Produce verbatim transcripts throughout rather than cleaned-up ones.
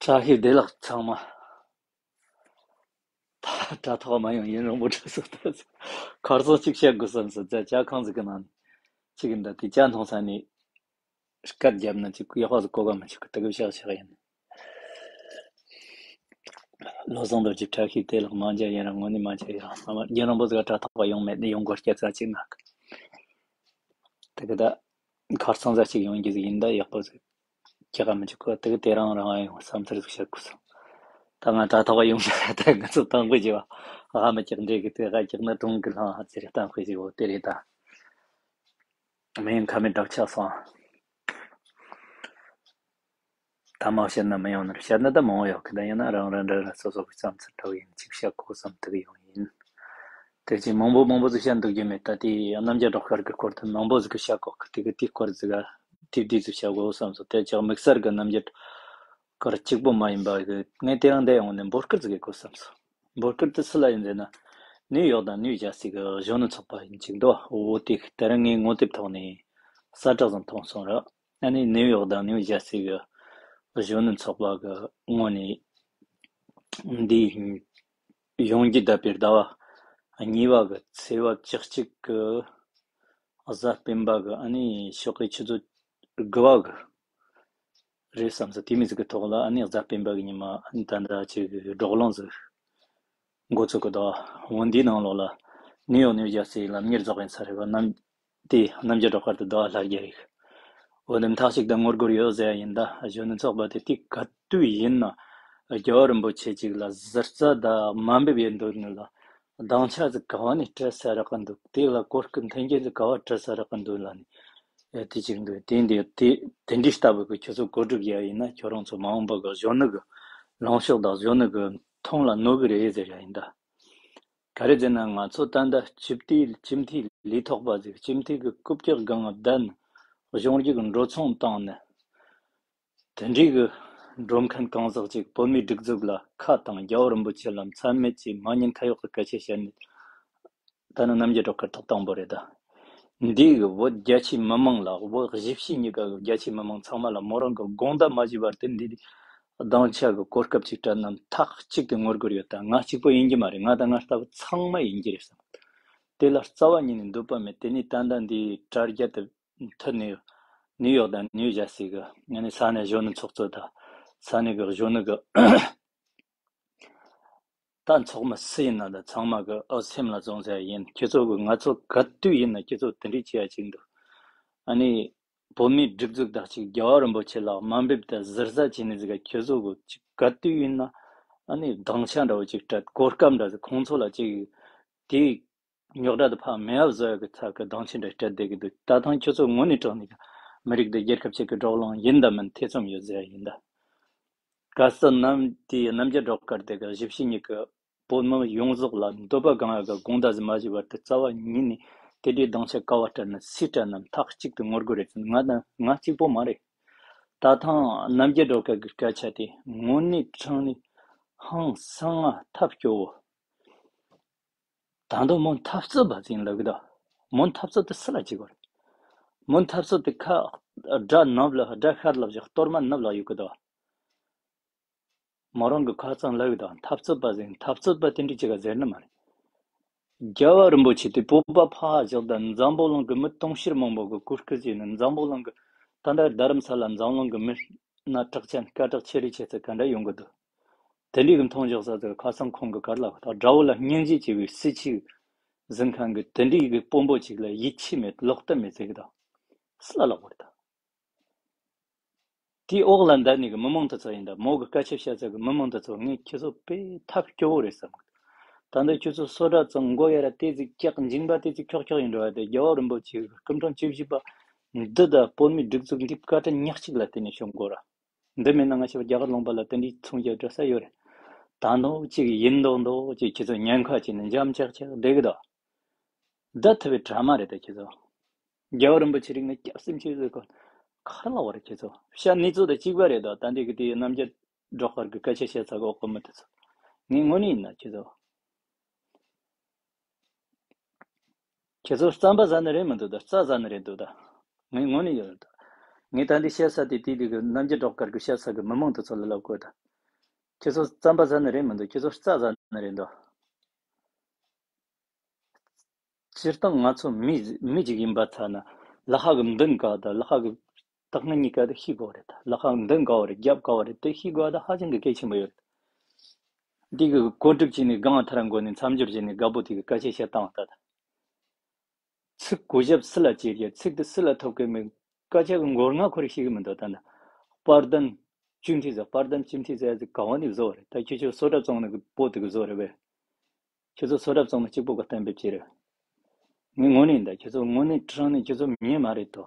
བཀྲ་ཤིས་བདེ་ལེགས་ཚང་མ། ད་དྲ་ཐོག་མ་ཡོང་ཡིན་རོང་པོ་གྲོས་སུ་ལྟ། ཁར་སང་གཅིག་བཤད་དགོས་བསམ་སོང་། ཇ་ཇ་ཁང་ཟིག་གི་ནང་གཅིག་གི་འདི་དེ་ཇ་འཐུང་ས་ནས་སྐད་བརྒྱབ་ན་ཅིག་ཡག་པོ་ཟིག་གོ་ག་མི་ཆོག་གི། དེ་གི་བཤད་བཤད་ཡིན། བློ་བཟང་རྡོ་རྗེ་བཀྲ་ཤིས་བདེ་ལེགས། མ་མཇལ་ཡིན་ར་དངོས་གནས་མ་མཇལ་ཡིན་ར། ང་རྒན་རོང་པོ་ཟིག་ག་དྲ་ཐོག་ཡོང་མེད་ནས་ཡོང་སྒོ་སྐྱེ་ཚ་གཅིག་ན་གི། དེ་གི་ད་ཁར་སང་ཟ་གཅིག་ཡོང་རྒྱུ་ཟིག་ཡིན། ད་ཡག་པོ་ཟིག་ཁྱེད་ཀ་མི་འཇུག་གོ། དེ་གི་དེ་རང་རང་ཨ་ཡོང་བསམ་ཚུལ་ཟིག་བཤད་དགོས་སོང་། ད་ང་དྲ་ཐོག་ཡོང་ས་ད་ང་ཚོ་དང་པོ་བྱས་པ་ཧ་མི་ཀྱག་འདྲེ་གི། དེ་ཧ་ཀྱག་ན་གྲོང་གི་ལྷང་ཧ་ཚེ་རེ་གཏམ་དཔེ་ཟིག་འོ་དེ་རེད་ད། མི་ཡིན་ཁ་མི་འདྲ་ཆགས་སོང་། ད་མ་བཤད་ན་མི་ཡོང་ནི་རེད། བཤད་ན་ད་མང་བོ་ཡོད་གི། ད་ཡིན་ན་རང་རང་འདྲ་ར་སོ་སོ་གི་བསམ་ཚུལ་འདྲ་བོ་ཡིན། གཅིག་བཤད་དགོས་བསམ་དེ་གི་ཡོང་ཡིན། དེ་ཅིག་མང་པོ་མང་པོ་ཟིག་བཤད་འདུག་རྒྱུ་མེད། ད་དེ་རྣམ་རྒྱལ་སྒྲོལ་དཀར་གི་སྐོར་དུ་མང་པོ་ཟིག་གི་བཤད་དགོས་གི། དེ་གི་དེའི་སྐོར་ཟིག་ག་དེ་དེ་ཟིག་བཤད་དགོས་བསམ་སོང་། དེ་ཅག་དམིགས་བསལ་གི་རྣམ་རྒྱལ་དཀར་གཅིག་པོ་མ་ཡིན་པ་གི་ངས་དེ་རིང་འདི་ཡོང་ནས་འབོད་སྐུལ་ཟིག་གི་དགོས་བསམ་སོང་། འབོད་སྐུལ་དེ་སུ་ལ་ཡིན་ཟེར་ན། ནིའུ་ཡོག་དང་ནིའུ་ཇར་སི་གི་གཞོན་ནུ་ཚོགས་པ་ཡིན་གཅིག་འདུག་འོ་དེ་དེ་རིང་ངའི་ངོ་དེབ་ཐོག་ནས་གསལ་བསྒྲགས་ཟིག་མཐོང་སོང་ར། ཨ་ནི་ནིའུ་ཡོག་དང་ནིའུ་ཇར་སི་གི་གཞོན་ནུ་ཚོགས་པ་གི་ངོས་ནས་འདི་ཡོང་རྒྱུ་ད་པའི་ཟླ་བ་གཉིས་པ་གི་ཚེས་པ་བཅུ་གཅིག་གི་གཟའ་སྤེན་པ་གི་ཨ་ནི་ཞོགས་ཀའི་ཆུ་ཚོད་དགུ་པ་གི་རེད་བསམ་སོང་། དེ་མི་ཟིག་གི་ཐོག་ལ་ཨ་ནི་གཟའ་སྤེན་པ་གི་ཉི་མ་ཨ་ནི་ད་ལྟ་ཅིག་གི་བགྲོ་གླེང་ཟིག་འགོ་ཚུགས་གི་འདུག་འོ་འདིའི་ནང་ལོགས་ལ་ནིའུ་ཡོག་ནིའུ་ཇར་སི་ལ་མྱུར་རྫོགས་ཡིན་ས་རེད་པ། ནམ་དེ་རྣམ་རྒྱལ་སྒྲོལ་དཀར་དེ་ཟླ་བ་ལྷག་རྒྱུ་རེད། འོ་དེ་མཐའ་གཅིག་ཏུ་ངོ་རྒོལ་ཡོད་ཟེར་ཡ་ཡིན། ད་གཞོན་ནུ་ཚོགས་པ་དེ་དེ་ག་དུས་ཡིན་ན་རྒྱལ་བ་རིན་པོ་ཆེ་གཅིག་ལ་ཟུར་ཟ་ད་དམའ་འབེབས་ཡེད་འདོད་ནི་ལ། སྡིངས་ཆ་ཟིག་ག་བ་ནས་སྤྲད་ས་རག་གི་འདུག་དེ་ལ་གོ་སྐབས་མཐུན་རྐྱེན་ཟིག་ག་བ་སྤྲད་ས་རག་གི་འདུག་ལ་ནི། ཨེ་དེ་གཅིག་འདུག་དེ་འདི་དེ་དེ་འདྲའི་ལྟ་བུ་གི་ཁྱོད་ཚོ་གོ་སྒྲིག་ཡ་ཡིན་ན། ཁྱོད་རང་ཚོ་མ་འོངས་པ་གི་གཞོན་ནུ་གི་ལངས་ཕྱོགས་དང་གཞོན་ནུ་གི་མཐོང་ལ་གནོད་གི་རེད་ཟེར་ཡ་ཡིན་ད། ག་རེ་ཟེར་ན་ང་ཚོ་ད་ལྟ་སྤྱི་བདེ་སྤྱི་མཐུན་ལས་ཐོག་པ་ཟིག་སྤྱི་མཐུན་གི་རྐུབ་བཀྱག་སྒང་ང་བསྡད་ནས་གཞུང་རྒྱུག་འགྲོ་སོང་བཏང་ནས། དེ་འདྲའི་གི་འགྲོ་མཁན་གང་ཟག་ཅིག་བོད་མིའི་སྒྲིག་འཛུགས་ལ་ཁ་བཏང་། རྒྱལ་བ་རིན་པོ་ཆེ་ལ་མཚན་སྨད་ཀྱི་མ་ཉེས་ཁ་གཡོགས་ཀྱི་སྐད་ཆ་བཤད་ནས། ད་ནི་རྣམ་རྒྱལ་སྒྲོལ་དཀར་ཐོབ་ཐང་པོ་རེད་ད། འདི་གི་བོད་རྒྱ་ཆེའི་མི་མང་ལ། བོད་གཞིས་བྱེས་གཉིས་ཀ་གི་རྒྱ་ཆེའི་མི་མང་ཚང་མ་ལ་མོ་རང་གི་དགོངས་དག་མ་བཞེས་བར་དུ་འདི་སྡིངས་ཆ་གི་གོ་སྐབས་ཅིག་སྤྲད་ན་མཐའ་གཅིག་ཏུ་ངོ་རྒོལ་ཡོད་ད། ང་གཅིག་པོ་ཡིན་གྱི་མ་རེད། ང་དང་ང་ལྟ་བུ་ཚང་མ་ཡིན་གྱི་རེད་བསམ། དེ་ལ་རྩ་བ་ཉིད་ནས་འདོད་པ་མེད། དེ་ནས་ད་ལྟ་འདི་དྲ་རྒྱ་དུ་མཐུད་ནས་ནིའུ་ཡོག་དང་ནིའུ་ཇར་སི་གི་ཨ་ནི་ས་གནས་གཞོན་ནུ་ཚོགས་གཙོ་དང་ས་གནས་གི་གཞོན་ནུ་གི་ད་ཚོགས་མི་སུ་ཡིན་ན་ད་ཚང་མ་གི་ཨོ་སེམས་ལ་བཟུང་ཟེར་ཡིན། ཁྱེད་ཚོ་གི་ང་ཚོ་ག་དུས་ཡིན་ན་ཁྱེད་ཚོ་དེ་འདྲའི་བྱེད་ཡ་ཅིག་འདུག་ཨ་ནི་བོད་མིའི་སྒྲིག་འཛུགས་དང་གཅིག་རྒྱལ་བ་རིན་པོ་ཆེ་ལ་དམའ་འབེབས་དང་ཟུར་ཟ་བྱས་ནས་ཟིག་ག་ཁྱེད་ཚོ་གི་ཅིག་ག་དུས་ཡིན་ན་ཨ་ནི་སྡིངས་ཆ་འདྲ་བོ་ཅིག་སྤྲད། གོ་སྐབས་འདྲ་ཟིག་ཁོང་ཚོ་ལ་ཅིག་དེའི་རྙོག་དྲ་དེ་ཕར་མེད་པ་བཟོ་ཡ་གི་ཚབ་གི་སྡིངས་ཆ་འདྲ་སྤྲད་བསྡད་གི་འདུག་ད་ཐེངས་ཁྱོད་ཚོ་དངོས་གནས་དྲང་གནས་གི་མི་རིགས་དང་རྒྱལ་ཁབ་ཅིག་གི་བགྲོ་གླེང་ཡིན་དང་མིན་ཐེ་ཚོམ་ཡོད་ཟེར་ཡ་ཡིན་ད། གལ་སྲིད་ནམ་དེའི་རྣམ་རྒྱལ་སྒྲོལ་དཀར་དེ་གི་གཞིས་བྱེས་གཉིས་ཀྱི་བོད་མི་ཡོངས་རྫོགས་ལ་འདོད་པ་གང་ཡ་གི་དགོངས་དག་ཟིག་མ་བཞེས་བར་དུ་རྩ་བ་ཉིད་ནས་དེ་འདྲའི་སྡིངས་ཆ་ག་བ་སྤྲད་ན་སུས་སྤྲད་ན་མཐའ་གཅིག་ཏུ་ངོ་རྒོལ་རེད་ཟེར། ང་དང་ང་གཅིག་པོ་མ་རེད། ད་ཐེངས་རྣམ་རྒྱལ་སྒྲོལ་དཀར་གི་སྐད་ཆ་དེ་དངོས་གནས་དྲང་གནས་ཧང་སང་ང་ཐབས་སྐྱོ་བོ། ད་དུང་མོ་འཐབ་རྩོད་པ་ཟིག་ལབ་གི་ད། མོ་འཐབ་རྩོད་དེ་སུ་ལ་བྱེད་དགོས་རེད། མོ་འཐབ་རྩོད་དེ་ཁ་དགྲ་ནུབ་ལ་དགྲ་ཤར་ལ་བཞག་གཏོར་མ་ནུབ་ལ་ཡོད་གི་ད། མོ་རང་གི་ཁ་རྩང་ལབ་གི་ད། འཐབ་རྩོད་པ་ཟིག་འཐབ་རྩོད་པ་དེ་འདྲ་ཅིག་ག་ཟེར་ནི་མ་རེད། རྒྱལ་བ་རིན་པོ་ཆེ་དེ་བོད་པ་ཕར་བཞག་ད་འཛམ་བུ་གླིང་གི་མི་དུང་ཕྱུར་མང་པོ་གི་གོ་སྐུལ་བྱས་ནས། འཛམ་བུ་གླིང་གི་ད་ལྟ་རྡ་རམ་ས་ལ་འཛམ་གླིང་གི་མི་སྣ་གྲགས་ཅན་སྐད་གྲགས་ཆེ་རིགས་ཆེ་ཚད་ག་འདྲ་ཡོང་གི་འདུག་དེ་འདྲའི་གི་མཐོང་ཕྱོགས་ས་ཚོ་ཁ་སང་ཁོང་གི་གར་ལ་ད་དགྲ་བོ་ལ་སྙིང་རྗེ་ཆེ་བའི་སྲིད་ཆེ་ཟིན་མཁན་གི་དེ་འདྲའི་གི་དཔོན་པོ་ཅིག་ལ་ཡིད་ཆེས་མེད་ལོག་ལྟ་མེད་ཟེར་གི་ད། སུ་ལ་ལབ་དགོས་རེད་ད། དེའི་འོག་ལ་འདུག་ནི་གི་མི་མང་དེ་ཚོ་ཡིན་ད། མོ་གི་སྐད་ཆ་བཤད་ས་གི་མི་མང་དེ་ཚོ་ངས་ཁྱེད་ཚོ་དཔེ་ཐབས་སྐྱོ་བོ་རེད་བསམ་གི། ད་ལྟ་ཁྱེད་ཚོ་སོ་སྒྲ་ཙམ་མགོ་ཡར་ར་དེ་ཟིག་སྐྱག་མཇིང་པ་དེ་ཟིག་ཁྱོག་ཁྱོག་ཡིན་འགྲོ་བ་དེ། རྒྱལ་བ་རིན་པོ་ཆེ་གི་སྐུ་ཕྲེང་བཅུ་བཞི་པ་འདི་ད་བོད་མིའི་སྒྲིག་འཛུགས་འདི་བཀའ་དྲིན་ཉག་གཅིག་ལ་བརྟེན་ནས་བྱུང་དགོས་ར། འདི་མེད་ན་ང་ཞིག་རྒྱ་གར་ལུང་པ་ལ་དེ་འདྲའི་མཚུངས་རྒྱུ་འགྲོ་ས་ཡོད་རེད། ད་ནོ་གཅིག་ཡིན་མདོག་མདོག་གཅིག་ཁྱེད་ཚོ་ཉེན་ཁ་བྱས་ནས་འཇམ་ཅག་ཅག་བསྡད་གི་ད། འདི་ཐུབ་པའི་གྲ་མ་རེད་ད་ཁྱེད་ཚོ། རྒྱལ་བ་རིན་པོ་ཆེ་རིག་ནས་སྐྱབས་སེམས་ཆེ་ཟེར་གོ། ཁ་ར་ལ་བ་རེད་ཁྱེད་ཚོ། བཤད་ནི་ཚོ་ད་གཅིག་པ་རེད་ད། ད་འདི་གི་དེ་རྣམ་རྒྱལ་སྒྲོལ་དཀར་གི་སྐད་ཆ་བཤད་ཚ་གི་འོག་གི་མི་དེ་ཚོ། ངས་དངོས་གནས་ཡིན་ན་ཁྱེད་ཚོ། ཁྱེད་ཚོ་རྩམ་པ་ཟ་ནི་རེད་མི་འདུག་ད། རྩྭ་ཟ་ནི་རེད་འདུག་ད། ངས་དངོས་གནས་ཡོད་རེད་ད། ངས་ད་འདི་བཤད་ས་དེ་དེ་དེ་གི་རྣམ་རྒྱལ་སྒྲོལ་དཀར་གི་བཤད་ས་གི་མི་མང་དེ་ཚོ་ལ་ལབ་དགོས་ད། ཁྱེད་ཚོ་རྩམ་པ་ཟ་ནི་རེད་མི་འདུག་ཁྱེད་ཚོ་རྩྭ་ཟ་ནི་རེད་འདུག་སྤྱིར་བཏང་ང་ཚོ་མི་མི་ཅིག་ཡིན་པ་ཚ་ན་ལ་ཧ་གི་མདུན་ག་དང་ལ་ཧ་གི་ལྟག་སྣེ་གཉིས་ཀ་དེ་ཤེས་དགོས་རེད། ད་ལ་ཧ་མདུན་ག་བ་རེད། རྒྱབ་ག་བ་རེད། དེ་ཤེས་དགོས་ད་ཧ་ཅང་གི་གལ་ཆེན་པོ་ཡོད་རེད། འདི་གི་བཀོད་སྒྲིག་བྱས་ནས་སྒང་ཐར་འགོ་ནས་མཚམས་སྦྱོར་བྱས་ནས་དགའ་པོ་དེ་གི་སྐད་ཆ་བཤད་སྟངས་ལྟ་ད། ཚིག་གོ་ཞབས་སུ་ལ་བྱེད་ཀྱི་ཚིག་དེ་སུ་ལ་ཐོབ་གི་མིན། སྐད་ཆ་གི་མགོ་རྔ་ཁོ་རེ་ཤེས་གི་མི་འདུག་ད་ནི་དཔལ་ལྡན་བཅུ་འཐུས་ཟེར། དཔལ་ལྡན་བཅུ་འཐུས་ཟེར་ཟིག་ག་བ་ནས་བཟོ་བ་རེད། ད་ཁྱེད་ཚོ་སོ་ཏྲ་བཙོང་ནི་གི་པོ་དེ་གི་བཟོ་རེད་པས། ཁྱེད་ཚོ་སོ་ཏྲ་བཙོང་ནི་གཅིག་པོ་གི་གཏན་འབེབས་བྱེད་རེད། ངས་དངོས་གནས་ཡིན་ད། ཁྱེད་ཚོ་དངོས་གནས་དྲང་ནས་ཁྱེད་ཚོ་མི་མ་རེད་དོ།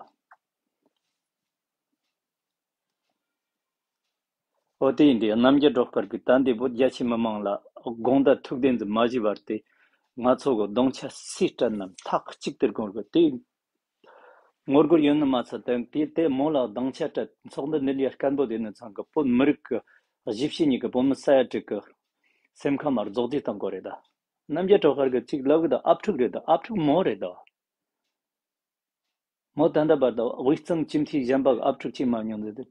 ཨོ་དེ་ཡིན་དེ་རྣམ་རྒྱལ་སྒྲོལ་དཀར་གྱིས་ད་འདི་བོད་རྒྱ་ཆེ་མི་མང་ལ་དགོངས་དག་ཐུགས་བདེན་ཟིག་མ་བཞེས་བར་དེ་ང་ཚོ་གི་སྡིངས་ཆ་སུས་སྤྲད་ནམ་ཐག་གཅིག་ཏུ་དགོངས་དགོས་དེ། ངོ་རྒོལ་ཡོད་ནི་མ་ཚད་དེ་དེ་དེ་མོ་ལ་སྡིངས་ཆ་སྤྲད། ཚོགས་འདུ་འདི་འདྲའི་སྐད་འབོད་དེ་ནི་ཚང་གི་བོད་མི་རིགས་ཀྱི་གཞིས་བྱེས་གཉིས་ཀྱི་བོད་མི་ས་ཡ་དྲུག་གི་སེམས་ཁམས་མར་རྫོགས་བྱེད་གཏོང་དགོས་རེད་ད། རྣམ་རྒྱལ་སྒྲོལ་དཀར་གྱིས་ཅིག་ལབ་གི་ད་ཨབ་ཕྲུག་རེད་ད། ཨབ་ཕྲུག་མོ་རེད་ད། མོ་ད་ལྟ་བར་དུ་དབུས་གཙང་སྤྱི་འཐུས་གཞན་པ་གི་ཨབ་ཕྲུག་ཅིག་མ་མྱོང་ཟེར་ཏེ།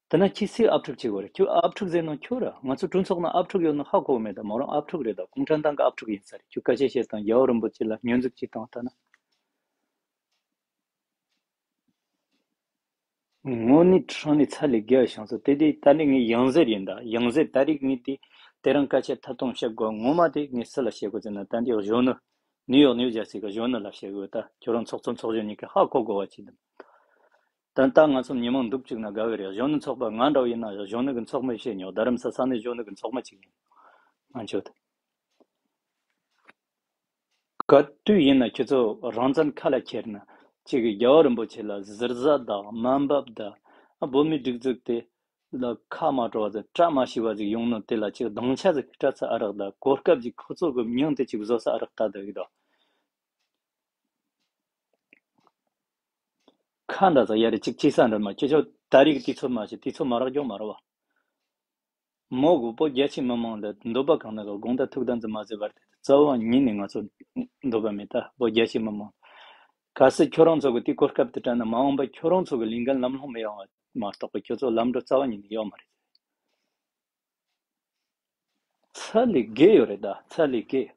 དེ་ན་ཁྱེད་སུས་ཨབ་ཕྲུག་བྱེད་དགོས་རེད། ཁྱོད་ཨབ་ཕྲུག་ཟེར་ནོ་ཁྱོད་ར། ང་ཚོ་གྲོས་ཚོགས་ནང་ཨབ་ཕྲུག་ཡོད་ནོ་ཧ་གོ་གི་མེད་ད། མོ་རང་ཨབ་ཕྲུག་རེད་ད། གུང་ཁྲན་ཏང་གི་ཨབ་ཕྲུག་ཡིན་ས་རེད། ཁྱོད་སྐད་ཆ་བཤད་སྟངས་རྒྱལ་བ་རིན་པོ་ཆེ་ལ་སྙོན་འཛུགས་བྱེད་སྟངས་ལྟ་ན། དངོས་གནས་དྲང་ནས་ཚ་ལས་རྒྱལ་བ་བྱུང་སོང་། དེ་དེ་ད་ནི་ངས་ཡང་ཟེར་ཡིན་ད། ཡང་ཟེར་ད་རེས་ངས་དེ་དེ་རིང་སྐད་ཆ་ཐད་གཏོང་བྱེད་དགོས། ངོ་མ་དེ་ངས་སུ་ལ་བཤད་དགོས་ཟེར་ན་ད་འདི་གཞོན་ནུ། ནིའུ་ཡོག་ནིའུ་ཇར་སི་གི་གཞོན་ནུ་ལ་བཤད་དགོས་ད། ཁྱོད་རང་ཚོགས་གཙོ་ཚོགས་གཞོན་གཉིས་ཀྱིས་ཧ་གོ་དགོས་པ་ཅིག་འདུག་ད་ལྟ་ང་ཚོ་མི་མང་འདུག་བཅུག་ན་དགའ་གི་རེད། གཞོན་ནུ་ཚོགས་པ་ང་འདྲ་བོ་ཡིན་ན་གཞོན་ནུ་གི་ཚོགས་མི་བྱེད་མྱོང་། རྡ་རམ་ས་ས་ནས་གཞོན་ནུ་གི་ཚོགས་མི་ཅིག་ཡིན། ང་ཆོ་ད། ག་དུས་ཡིན་ན་ཁྱེད་ཚོ་རང་བཙན་ཁ་ལ་ཁྱེར་ན་གཅིག་གི་རྒྱལ་བ་རིན་པོ་ཆེ་ལ་ཟུར་ཟ་དང་དམའ་འབེབས་དང་བོད་མིའི་སྒྲིག་འཛུགས་དེ་ལ་ཁ་མ་བྲོ་བ་ཟེར། བཀྲ་མ་ཤིས་པ་ཟིག་ཡོང་ནོ་དེ་ལ་ཅིག་སྡིངས་ཆ་ཟིག་སྤྲད་ས་ཨ་རག་དང་གོ་སྐབས་ཅིག་ཁོ་ཚོ་གི་མྱིང་དེ་ཅིག་བཟོ་ས་ཨ་རག་ལྟ་བསྡད་གི་དང་། ཁ་འདྲ་ཟིག་ཡ་རེ་གཅིག་ཅི་ས་འདྲ་མ། ཁྱེད་ཚོ་ད་རེས་ཀྱི་དུས་ཚོད་མ་བྱེད། དུས་ཚོད་མ་རག་རྒྱུ་མ་རེད་བ། མོ་གི་བོད་རྒྱ་ཆེ་མི་མང་ལ་འདོད་པ་གང་ན་གི་དགོངས་དག་ཐུགས་དམ་ཙམ་མ་ཟེར་བར་དེ་རྩ་བ་ཉིད་ནས་ང་ཚོ་འདོད་པ་མེད་ད། བོད་རྒྱ་ཆེ་མི་མང་གལ་སྲིད་ཁྱོད་རང་ཚོ་གི་དེ་གོ་སྐབས་དེ་སྤྲད་ན་མ་འོངས་པ་ཁྱོད་རང་ཚོ་གི་ལས་འགན་ལམ་ལྷོང་མི་ཡོང་བ་མ་གཏོགས་པ་ཁྱོད་ཚོ་ལམ་འགྲོ་རྩ་བ་ཉིད་ནས་ཡོད་མ་རེད། ཚ་ལས་རྒྱས་ཡོད་རེད་ད། ཚ་ལས་རྒྱས།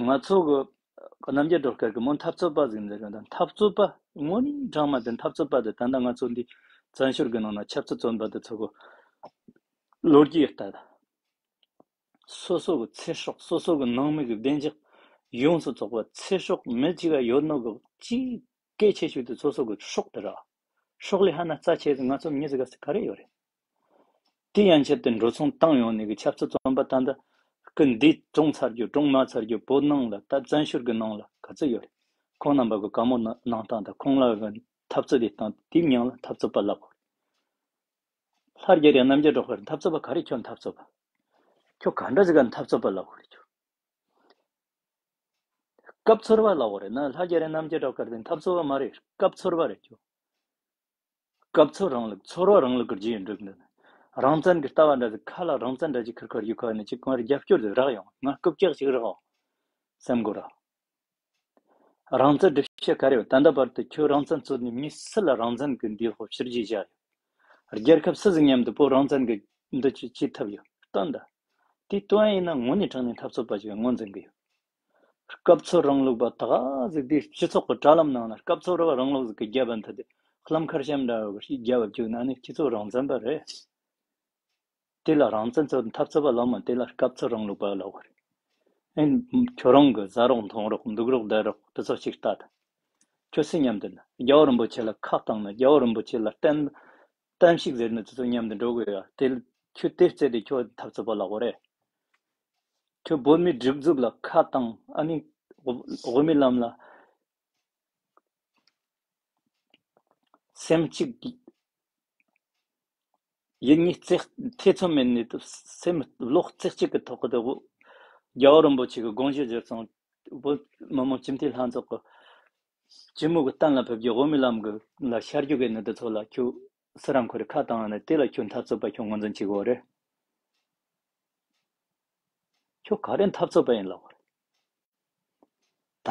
ང་ཚོ་གི་རྣམ་རྒྱལ་སྒྲོལ་དཀར་གི་མོ་འཐབ་རྩོད་པ་ཟིག་འཛིན་རེད་ད། འཐབ་རྩོད་པ་དངོས་གནས་དྲང་མ་དེ་འཐབ་རྩོད་པ་དེ་ད་ལྟ་ང་ཚོ་འདི་བཙན་བྱོལ་གི་ནང་ན་ཆབ་སྲིད་བཙོན་པ་དེ་ཚོ་གི་ལོ་རྒྱུས་ལྟ་ད། སོ་སོ་གི་ཚེ་སྲོག་སོ་སོ་གི་ནང་མི་གི་བདེ་འཇགས་ཡོངས་སུ་རྫོགས་པ། ཚེ་སྲོག་མི་གཅིག་ག་ཡོད་ནོ་གི་གཅིག་གལ་ཆེ་ཤོས་དེ་སོ་སོ་གི་སྲོག་དེ་ར། སྲོག་ལས་ཧ་ན་རྩ་ཆེ་ཟིག་ང་ཚོ་མྱི་ཟིག་ག་ཟིག་ག་རེ་ཡོད་རེད། དེ་ཡན་ཆད་དུ་འགྲོ་སོང་བཏང་ཡོང་ནས་གི་ཆབ་སྲིད་བཙོན་པ་ད་ལྟ་སྐུ་འདས་གྲོངས་ཚར་རྒྱུ་གྲོངས་མ་ཚར་རྒྱུ་བོད་ནང་ལ་ད་བཙན་བྱོལ་གི་ནང་ལ་ག་ཚོད་ཡོད་རེད། ཁོང་རྣམ་པ་གི་བཀའ་མོལ་གནང་གནང་སྟངས་དང་ཁོང་ལ་གི་འཐབ་རྩོད་དེ་བཏང་དེའི་མྱིང་ལ་འཐབ་རྩོད་པ་ལབ་དགོས་རེད། ལྷ་རྒྱལ་རི་རྣམ་རྒྱལ་སྒྲོལ་དཀར་འཐབ་རྩོད་པ་ག་རེ་ཁྱོད་འཐབ་རྩོད་པ། ཁྱོད་ག་འདྲ་ཟིག་ག་འཐབ་རྩོད་པ་ལབ་དགོས་རེད་ཁྱོད། སྐབས་འཚོལ་བ་ལབ་དགོས་རེད་ན། ལྷ་རྒྱལ་རི་རྣམ་རྒྱལ་སྒྲོལ་དཀར་དེ་འཐབ་རྩོད་པ་མ་རེད། སྐབས་འཚོལ་བ་རེད་ཁྱོད། སྐབས་འཚོལ་རིང་ལུགས་འཚོལ་བ་རིང་ལུགས་ཀྱི་རྗེས་འགྲིག་འདི་ནི། རང་བཙན་གྱི་ལྟ་བ་འདྲ་ཟིག་ཁ་ལ་རང་བཙན་འདྲ་ཅིག་ཁུར་ཁུར་རྒྱུ་ཁ་ནས་ཅིག་གང་རྒྱབ་སྐྱོར་ཟིག་རག་ཡོང་། ང་རྐུབ་ཀྱག་ཅིག་རག་ཡོང་སེམས་གོ་ར། རང་བཙན་སྒྲུབ་བྱེད་ག་རེ་ཡོད། ད་ལྟ་བར་དུ་ཁྱོད་རང་བཙན་རྩོད་ནས་མི་སུ་ལ་རང་བཙན་གྱི་འདི་ཧོ་ཕྱིར་རྗེས་བཞག་ཡོད། རྒྱལ་ཁབ་སུ་ཟིག་མཉམ་དུ་བོད་རང་བཙན་གྱི་འདི་ཅི་ཅི་ཐབས་ཡོད་སྟོན་ད། དེ་སྟོན་ཡིན་ན་དངོས་གནས་དྲང་གནས་འཐབ་རྩོད་པ་ཞིག་ངོས་འཛིན་གྱི་ཡོད། སྐབས་འཚོལ་རིང་ལུགས་པ་ད་ག་ཟིག་དེ་སྤྱི་ཚོགས་ཀྱི་དྲ་ལམ་ནང་ན་སྐབས་འཚོལ་རིང་ལུགས་ཟིག་གི་རྒྱབ་འཐུ་དེ་གླམ་ཁར་ཤམ་འདྲ་བོ་ཞིག་རྒྱབ་བཅུག་ན་ནི་སྤྱི་ཚོགས་རང་བཙན་པ་རེད། དེ་ལ་རང་བཙན་རྩོད་འཐབ་རྩོད་པ་ལབ་མ། དེ་ལ་སྐབས་འཚོལ་རིང་ལུགས་པ་ལབ་དགོས་རེད། ཨེ། ཁྱོད་རང་གི་ཟ་རོགས་འཐུང་རོགས་འདུག་རོགས་བསྡད་རོགས་དེ་ཚོ་ཞིག་ལྟ་དང་། ཁྱོད་སུ་མཉམ་དུ་ན། རྒྱལ་བ་རིན་པོ་ཆེ་ལ་ཁ་བཏང་ན། རྒྱལ་བ་རིན་པོ་ཆེ་ལ་གཏམ་གཏམ་ཞིག་ཟེར་ན་དེ་ཚོ་མཉམ་དུ་འགྲོ་དགོས་ཡ། དེ་ཁྱོད་དེ་རྩེ་དེ་ཁྱོད་འཐབ་རྩོད་པ་ལབ་དགོས་རེད། ཁྱོད་བོད་མིའི་སྒྲིག་འཛུགས་ལ་ཁ་བཏང་། ཨ་ནི་དབུ་མའི་ལམ་ལ་སེམས་གཅིག་ཡིད་གཉིས་རྩེ་ཐེ་ཚོམ་མེད་ནས་སེམས་བློ་རྩེ་གཅིག་གི་ཐོག་གི་དེ་རྒྱལ་བ་རིན་པོ་ཆེ་གི་དགོངས་གཞི་གཞིར་བཟུང་བོད་མི་མང་སྤྱི་འཐུས་ལྷན་ཚོགས་ཀྱི་སྤྱི་མོས་གི་གཏན་ལ་ཕེབས་རྒྱུ། དབུ་མའི་ལམ་གི་ལ་ཤར་རྒྱུ་གི་ནི་དེ་ཚོ་ལ་ཁྱོད་སུ་རང་ཁོ་རེ་ཁ་བཏང་ནས་དེ་ལ་ཁྱོད་འཐབ་རྩོད་པ་ཁྱོད་ངོས་འཛིན་བྱེད་དགོས་རེད། ཁྱོད་ག་རེ་འཐབ་རྩོད་པ་ཡིན་ལབ་དགོས་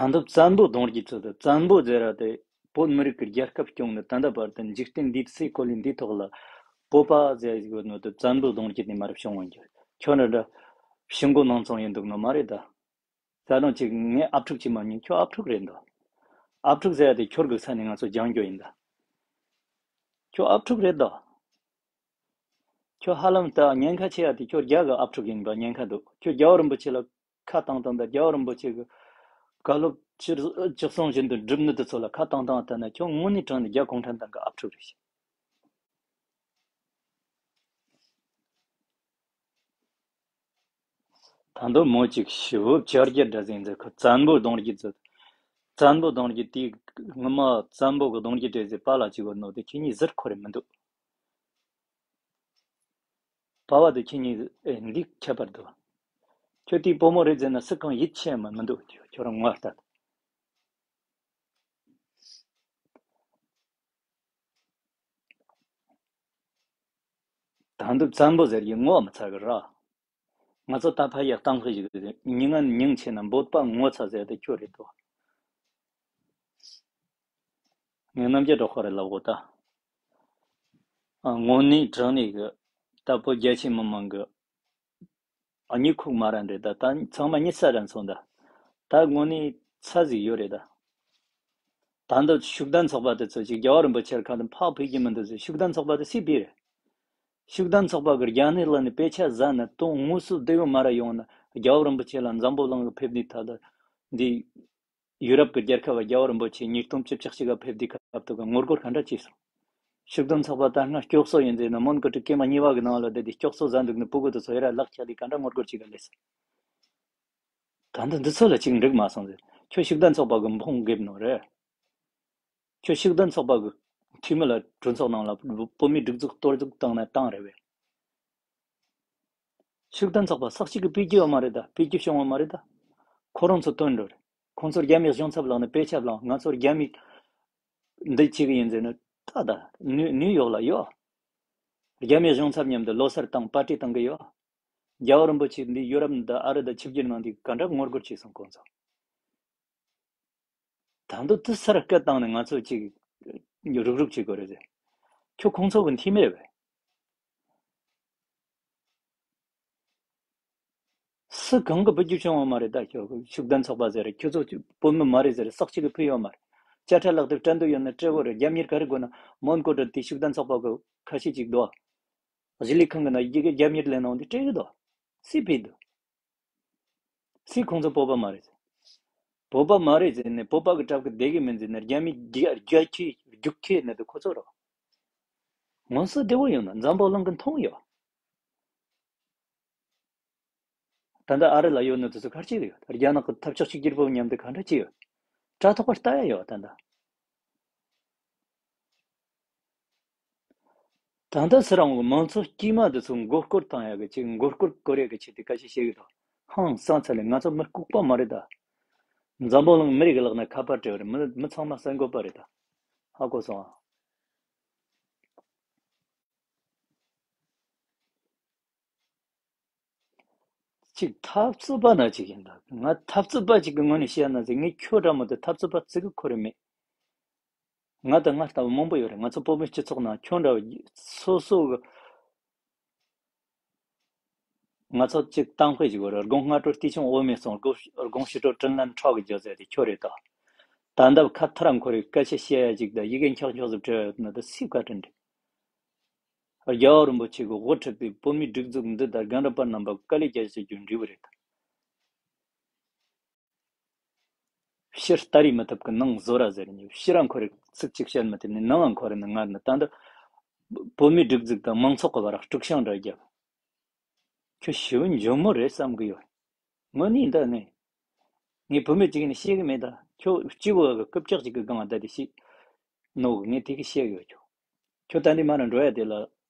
རེད། ད་འདི་བཙན་པོ་གདོང་རྒྱུད་ཚོ་དང་བཙན་པོ་ཟེར་ར་དེ་བོད་མི་རིགས་ཀྱི་རྒྱལ་ཁབ་སྐྱོང་ནས་ད་ལྟ་བར་དུ་འཇིག་རྟེན་འདིའི་སའི་གོ་ལའི་འདིའི་ཐོག་ལ་ བོད་པ་ཟེར་གི་ནོ་དེ་བཙན་པོ་གདུང་རྒྱུད་ནས་མར་བྱུང་བ་ཡིན་རྒྱུ། ཁྱོད་ར་འདྲ་ཕྱི་མགོ་ནང་ཚང་ཡིན་འདུག་ནོ་མ་རེད་ད། ད་རུང་ཅིག་ངས་ཨབ་ཕྲུག་ཅིག་མ་ཉན། ཁྱོད་ཨབ་ཕྲུག་རེད་འདུག་ཨབ་ཕྲུག་ཟེར་ཡ་དེ་ཁྱོད་གི་ས་ནས་ང་ཚོ་སྦྱང་རྒྱུ་ཡིན་ད། ཁྱོད་ཨབ་ཕྲུག་རེད་འདུག་ཁྱོད་ཧ་ལམ་ད་ཉེན་ཁ་ཆེ་ཡ་དེ་ཁྱོད་རྒྱ་གི་ཨབ་ཕྲུག་ཡིན་པ་ཉེན་ཁ་འདུག་ཁྱོད་རྒྱལ་བ་རིན་པོ་ཆེ་ལ་ཁ་བཏང་བཏང་ད། རྒྱལ་བ་རིན་པོ་ཆེ་གི་བཀའ་སློབ་ཅི་ཅི་གསུང་བཞིན་དུ་སྒྲུབ་ནི་དེ་ཚོ་ལ་ཁ་བཏང་བཏང་ད་ན། ཁྱོད་དངོས་གནས་དྲང་ནས་རྒྱ་གུང་ཁྲན་ཏང་གི་ཨབ་ཕྲུག་རེད་ཤག་ད་དུང་མོ་གཅིག་ཞི་བོ་བྱ་རྒྱལ་འདྲ་ཟིག་ཟེར། ཁོ་བཙན་པོ་གདུང་རྒྱུད་ཟེར། བཙན་པོ་གདུང་རྒྱུད་དེའི་ངོ་མ་བཙན་པོ་གི་གདུང་རྒྱུད་རེད་ཟེར་པ་ལ་གཅིག་བར་ནོ་དེ་ཁྱེད་གཉིས་ཟུར་འཁོར་རེ་མི་འདུག་པ་བ་དེ་ཁྱེད་གཉིས་ཨེ་འདི་ཁྱད་པར་འདུག་ཁྱོད་དེའི་བུ་མོ་རེད་ཟེར་ན་སུ་གང་ཡིད་ཆེས་མི་མི་འདུག་ཁྱོད་རང་ངོ་ལྟ། ད་འདི་བཙན་པོ་ཟེར་གྱི་ངོ་མི་ཚ་གི་ར། ང་ཚོ་ད་ཕ་ཡག་གཏམ་དཔེ་ཞིག་རེད། མྱི་ངན་མྱིང་ཆེ་ན་འབོད་པ་ངོ་ཚ་ཟེར་དེ་ཁྱོད་རེད་དོ། ངས་རྣམ་རྒྱལ་གྲོགས་ཁོ་རེ་ལབ་གོ་ད། ཨ་དངོས་གནས་དྲང་གནས་གི་ད་བོད་རྒྱ་ཆེ་མི་མང་གི་ཨ་མྱི་ཁུག་མ་རན་རེད་ད། ད་ཚང་མ་གཉིད་ས་རན་སོང་ད། ད་དངོས་གནས་ཚ་ཟིག་ཡོད་རེད་ད། ད་འདི་ཤུགས་ལྡན་ཚོགས་པ་དེ་ཚོ་ཅིག་རྒྱལ་བ་རིན་པོ་ཆེར་ཁ་དུ་ཕག་ཕུད་ཀྱི་མི་འདུག་ཟེར། ཤུགས་ལྡན་ཚོགས་པ་དེ་སུས་ཕུད་རེད། ཤུགས་ལྡན་ཚོགས་པ་གི་རྒྱ་ནག་ལ་ནི་དཔེ་ཆ་ཟ་ན་དོན་དངོས་སུ་བདེ་བོ་མ་ར་ཡོང་ན། རྒྱལ་བ་རིན་པོ་ཆེ་ལ་འཛམ་བུ་གླིང་གི་ཕེབས་ནས་ད་ལྟ་འདི་ཡུ་རོབ་ཀྱི་རྒྱལ་ཁབ་བ་རྒྱལ་བ་རིན་པོ་ཆེ་ཉིས་སྟོང་བཅུ་གཅིག་གི་ཕེབས་དུས་སྐབས་དུ་གི་ངོ་རྒོལ་ག་འདྲ་བྱས་སོང་། ཤུགས་ལྡན་ཚོགས་པ་ད་སྔ་སྐྱོ་གསོ་ཡིན་ཟེར་ན་མོན་གྷོ་གྲུ་སྐེ་མ་གཉིས་པ་གི་ནང་ལ་བསྡད་དེ་སྐྱོ་གསོ་ཟ་འདུག་ནི་སྤུ་གུ་དེ་ཚོ་ཡ་ར་ལག་ཆགས་དེ་ག་འདྲ་ངོ་རྒོལ་བྱེད་ག་ལས་སོང་། ད་འདི་འདི་ཚོ་ལ་ཅིག་འགྲིག་མ་སོང་ཟེར། ཁྱོད་ཤུགས་ལྡན་ཚོགས་པ་གི་འཕོང་འགེབས་ནོ་རེད། ཁྱོད་ཤུགས་ལྡན་ཚོགས་པ་གི་འཐུས་མི་ལ་གྲོས་ཚོགས་ནང་ལ་བོད་མིའི་སྒྲིག་འཛུགས་གཏོར་རྒྱུག་བཏང་ན་བཏང་རེད་བས། ཤུགས་ལྡན་ཚོགས་པ་སག་གཅིག་གི་སྤུས་ཀྱི་ཡོད་མ་རེད་ད། སྤུས་ཀྱི་བྱུང་བ་མ་རེད་ད། ཁོ་རང་ཚོ་དོན་འགྲོ་རེད། ཁོང་ཚོར་རྒྱ་མིའི་གཞུང་ཚབ་ལངས་ནས་དཔེ་ཆ་བླངས། ང་ཚོར་རྒྱ་མི་འདི་བྱེད་གི་ཡིན་ཟེར་ནས་ད་ད་ནིའུ་ནིའུ་ཡོག་ལ་ཡོད། རྒྱ་མིའི་གཞུང་ཚབ་མཉམ་དུ་ལོ་སར་དང་པར་ཊི་བཏང་གི་ཡོད། རྒྱལ་བ་རིན་པོ་ཆེ་འདི་ཡུ་རོབ་འདི་ཨ་རི་ད་ཆིབས་བསྒྱུར་གནང་དུས་ག་འདྲ་ངོ་རྒོལ་བྱས་སོང་ཁོང་ཚོ། ད་དུང་དེ་སར་སྐད་བཏང་ནས་ང་ཚོ་ཅིག་རུག་རུག་བྱེད་དགོས་རེད་ཟེར། ཁྱོད་ཁོང་ཚོ་གི་འཐུས་མི་རེད་པས། སུ་གང་གི་བུ་རྒྱུད་བྱུང་བ་མ་རེད་ད། ཁྱོད་ཤུགས་ལྡན་ཚོགས་པ་ཟེར། ཁྱོད་ཚོ་བོད་མི་མ་རེད་ཟེར། སག་གཅིག་གི་ཕུད་ཡོད་མ་རེད། དཔྱ་ཁྲལ་ལག་དེབ་སྤྲད་འདོད་ཡོད་ན་སྤྲད་དགོས་རེད། རྒྱབ་གཉེར་ག་རེ་དགོས་ན་མོན་གྷོ་དུ་དེ་ཤུགས་ལྡན་ཚོགས་པ་གི་ཁ་ཤས་ཅིག་འདུག་གཞིས་ལས་ཁང་གི་ནང་ཡི་གེ་རྒྱབ་གཉེར་ལེན་གནང་དེ་སྤྲད་གི་འདུག་སུས་ཕུད་འདུག་སུས་ཁོང་ཚོ་བོད་པ་མ་རེད་ཟེར། བོད་པ་མ་རེད་ཟེར་ནས་བོད་པ་གི་གྲབས་ཀྱི་བསྡད་གི་མིན་ཟེར་ནས་རྒྱ་མི་རྒྱ་རྒྱ་ཁྱི་རྒྱུག་ཁྱི་ནི་དེ་ཁོ་ཚོ་རེད། ངོ་སོ་བདེ་བོ་ཡོད་ན་འཛམ་བུ་གླིང་གི་མཐོང་ཡོད། ད་ལྟ་ཨ་རི་ལ་ཡོད་ནི་དེ་ཚོ་ག་རེ་བྱེད་གི་ཡོད། རྒྱ་ནག་གི་འཐབ་ཕྱོགས་གཅིག་གྱུར་པོ་མཉམ་དུ་ག་འདྲ་བྱེད་ཡོད། དྲ་ཐོག་པར་ལྟ་ཡ་ཡོད་ད་ལྟ། ད་ལྟ་སུ་རང་གི་མང་ཚོགས་དཀྱུས་མ་འདི་ཚོ་མགོ་སྐོར་བཏང་ཡག་གི་ཆེད། མགོ་སྐོར་སྐོར་ཡག་གི་ཆེད་དུ་སྐད་ཆ་བཤད་གི་འདུག་ཧང་སང་ཚར་ལེ། ང་ཚོ་མི་ལྐུགས་པ་མ་རེད་ད། འཛམ་བུ་གླིང་མི་རིགས་ལག་ན་ཁ་པར་སྤྲད་པ་རེད། མི་མི་ཚང་མ་གསར་འགོད་པ་རེད་ད། ཧ་གོ་སོང་ཨ། ཅིག་འཐབ་རྩོད་པ་ན་ཅིག་ཡིན་ད། ང་འཐབ་རྩོད་པ་ཅིག་གི་ངོས་ནས་བཤད་ན་ཟེར། ངས་ཁྱོད་འདྲ་མོ་དེ་འཐབ་རྩོད་པ་བརྩི་གི་ཁོ་རེ་མེད། ང་དང་ང་ལྟ་བུ་མང་པོ་ཡོད་རེད། ང་ཚོ་བོད་མི་སྤྱི་ཚོགས་ནང་ཁྱོད་འདྲ་བ་སོ་སོ་གི། ང་ཚོ་ཅིག་གཏམ་དཔེ་ཞིག་ཡོད་རེད། དགུང་སྔ་དྲོ་རྟིང་ཆུང་འོ་མས་སོང་། དགུང་དགུང་ཕྱི་དྲོ་དྲིན་ལན་ཁྲག་གིས་འཇོ་ཟེར་དེ་ཁྱོད་རེད་ད། ད་ལྟ་ཁ་ཐར་འཁོར་རེ་སྐད་ཆ་བཤད་ཡ་ཅིག་དང་ཡི་གེ་འཁྱག་འཁྱོག་ཟིག་བྲིས་ཡོད་ན་ད་སུས་བཀའ་དྲིན་རེད། རྒྱལ་བ་རིན་པོ་ཆེ་གི་དབུ་ཁྲིད་པའི་བོད་མིའི་སྒྲིག་འཛུགས་འདི་དང་རྒན་རབས་པ་རྣམ་པ་དཀའ་ལས་རྒྱག་བྱེད་རྒྱུ་འབྲས་བུ་རེད། ཕྱི་ལྟ་རེས་མི་ཐུབ་ཀྱི་ནང་བཟོ་ར་ཟེར་ནས། ཕྱི་ར་འཁོར་རེ་ཚིག་གཅིག་བཤད་མི་ཐུབ་ནས་ནང་ལ་འཁོར་རེ་ནས་ངར་ནས། ད་འདི་བོད་མིའི་སྒྲིག་འཛུགས་དང་མང་ཚོགས་ཀྱི་བར་དཀྲུག་ཤིང་འདྲ་བརྒྱབ། ཁྱོད་ཞི་བའི་འཇོན་མོ་རེད་བསམ་གི་ཡོད། དངོས་གནས་འདི་ངས་ངས་བུད་མེད་ཅིག་ནས་ཤེས་གི་མེད་ད། ཁྱོད་སྐྱེ་བོ་གི་རྐུབ་ཀྱག་ཅིག་གི་སྒང་ལ་བསྡད་དེ་ཤི་ནོ་གི། ངས་དེ་གི་བཤད་གི་ཡོད། ཁྱོད་ཁྱོད་ད་འདི་མ་ན་འགྲོ་ཡ་དེ་ལ་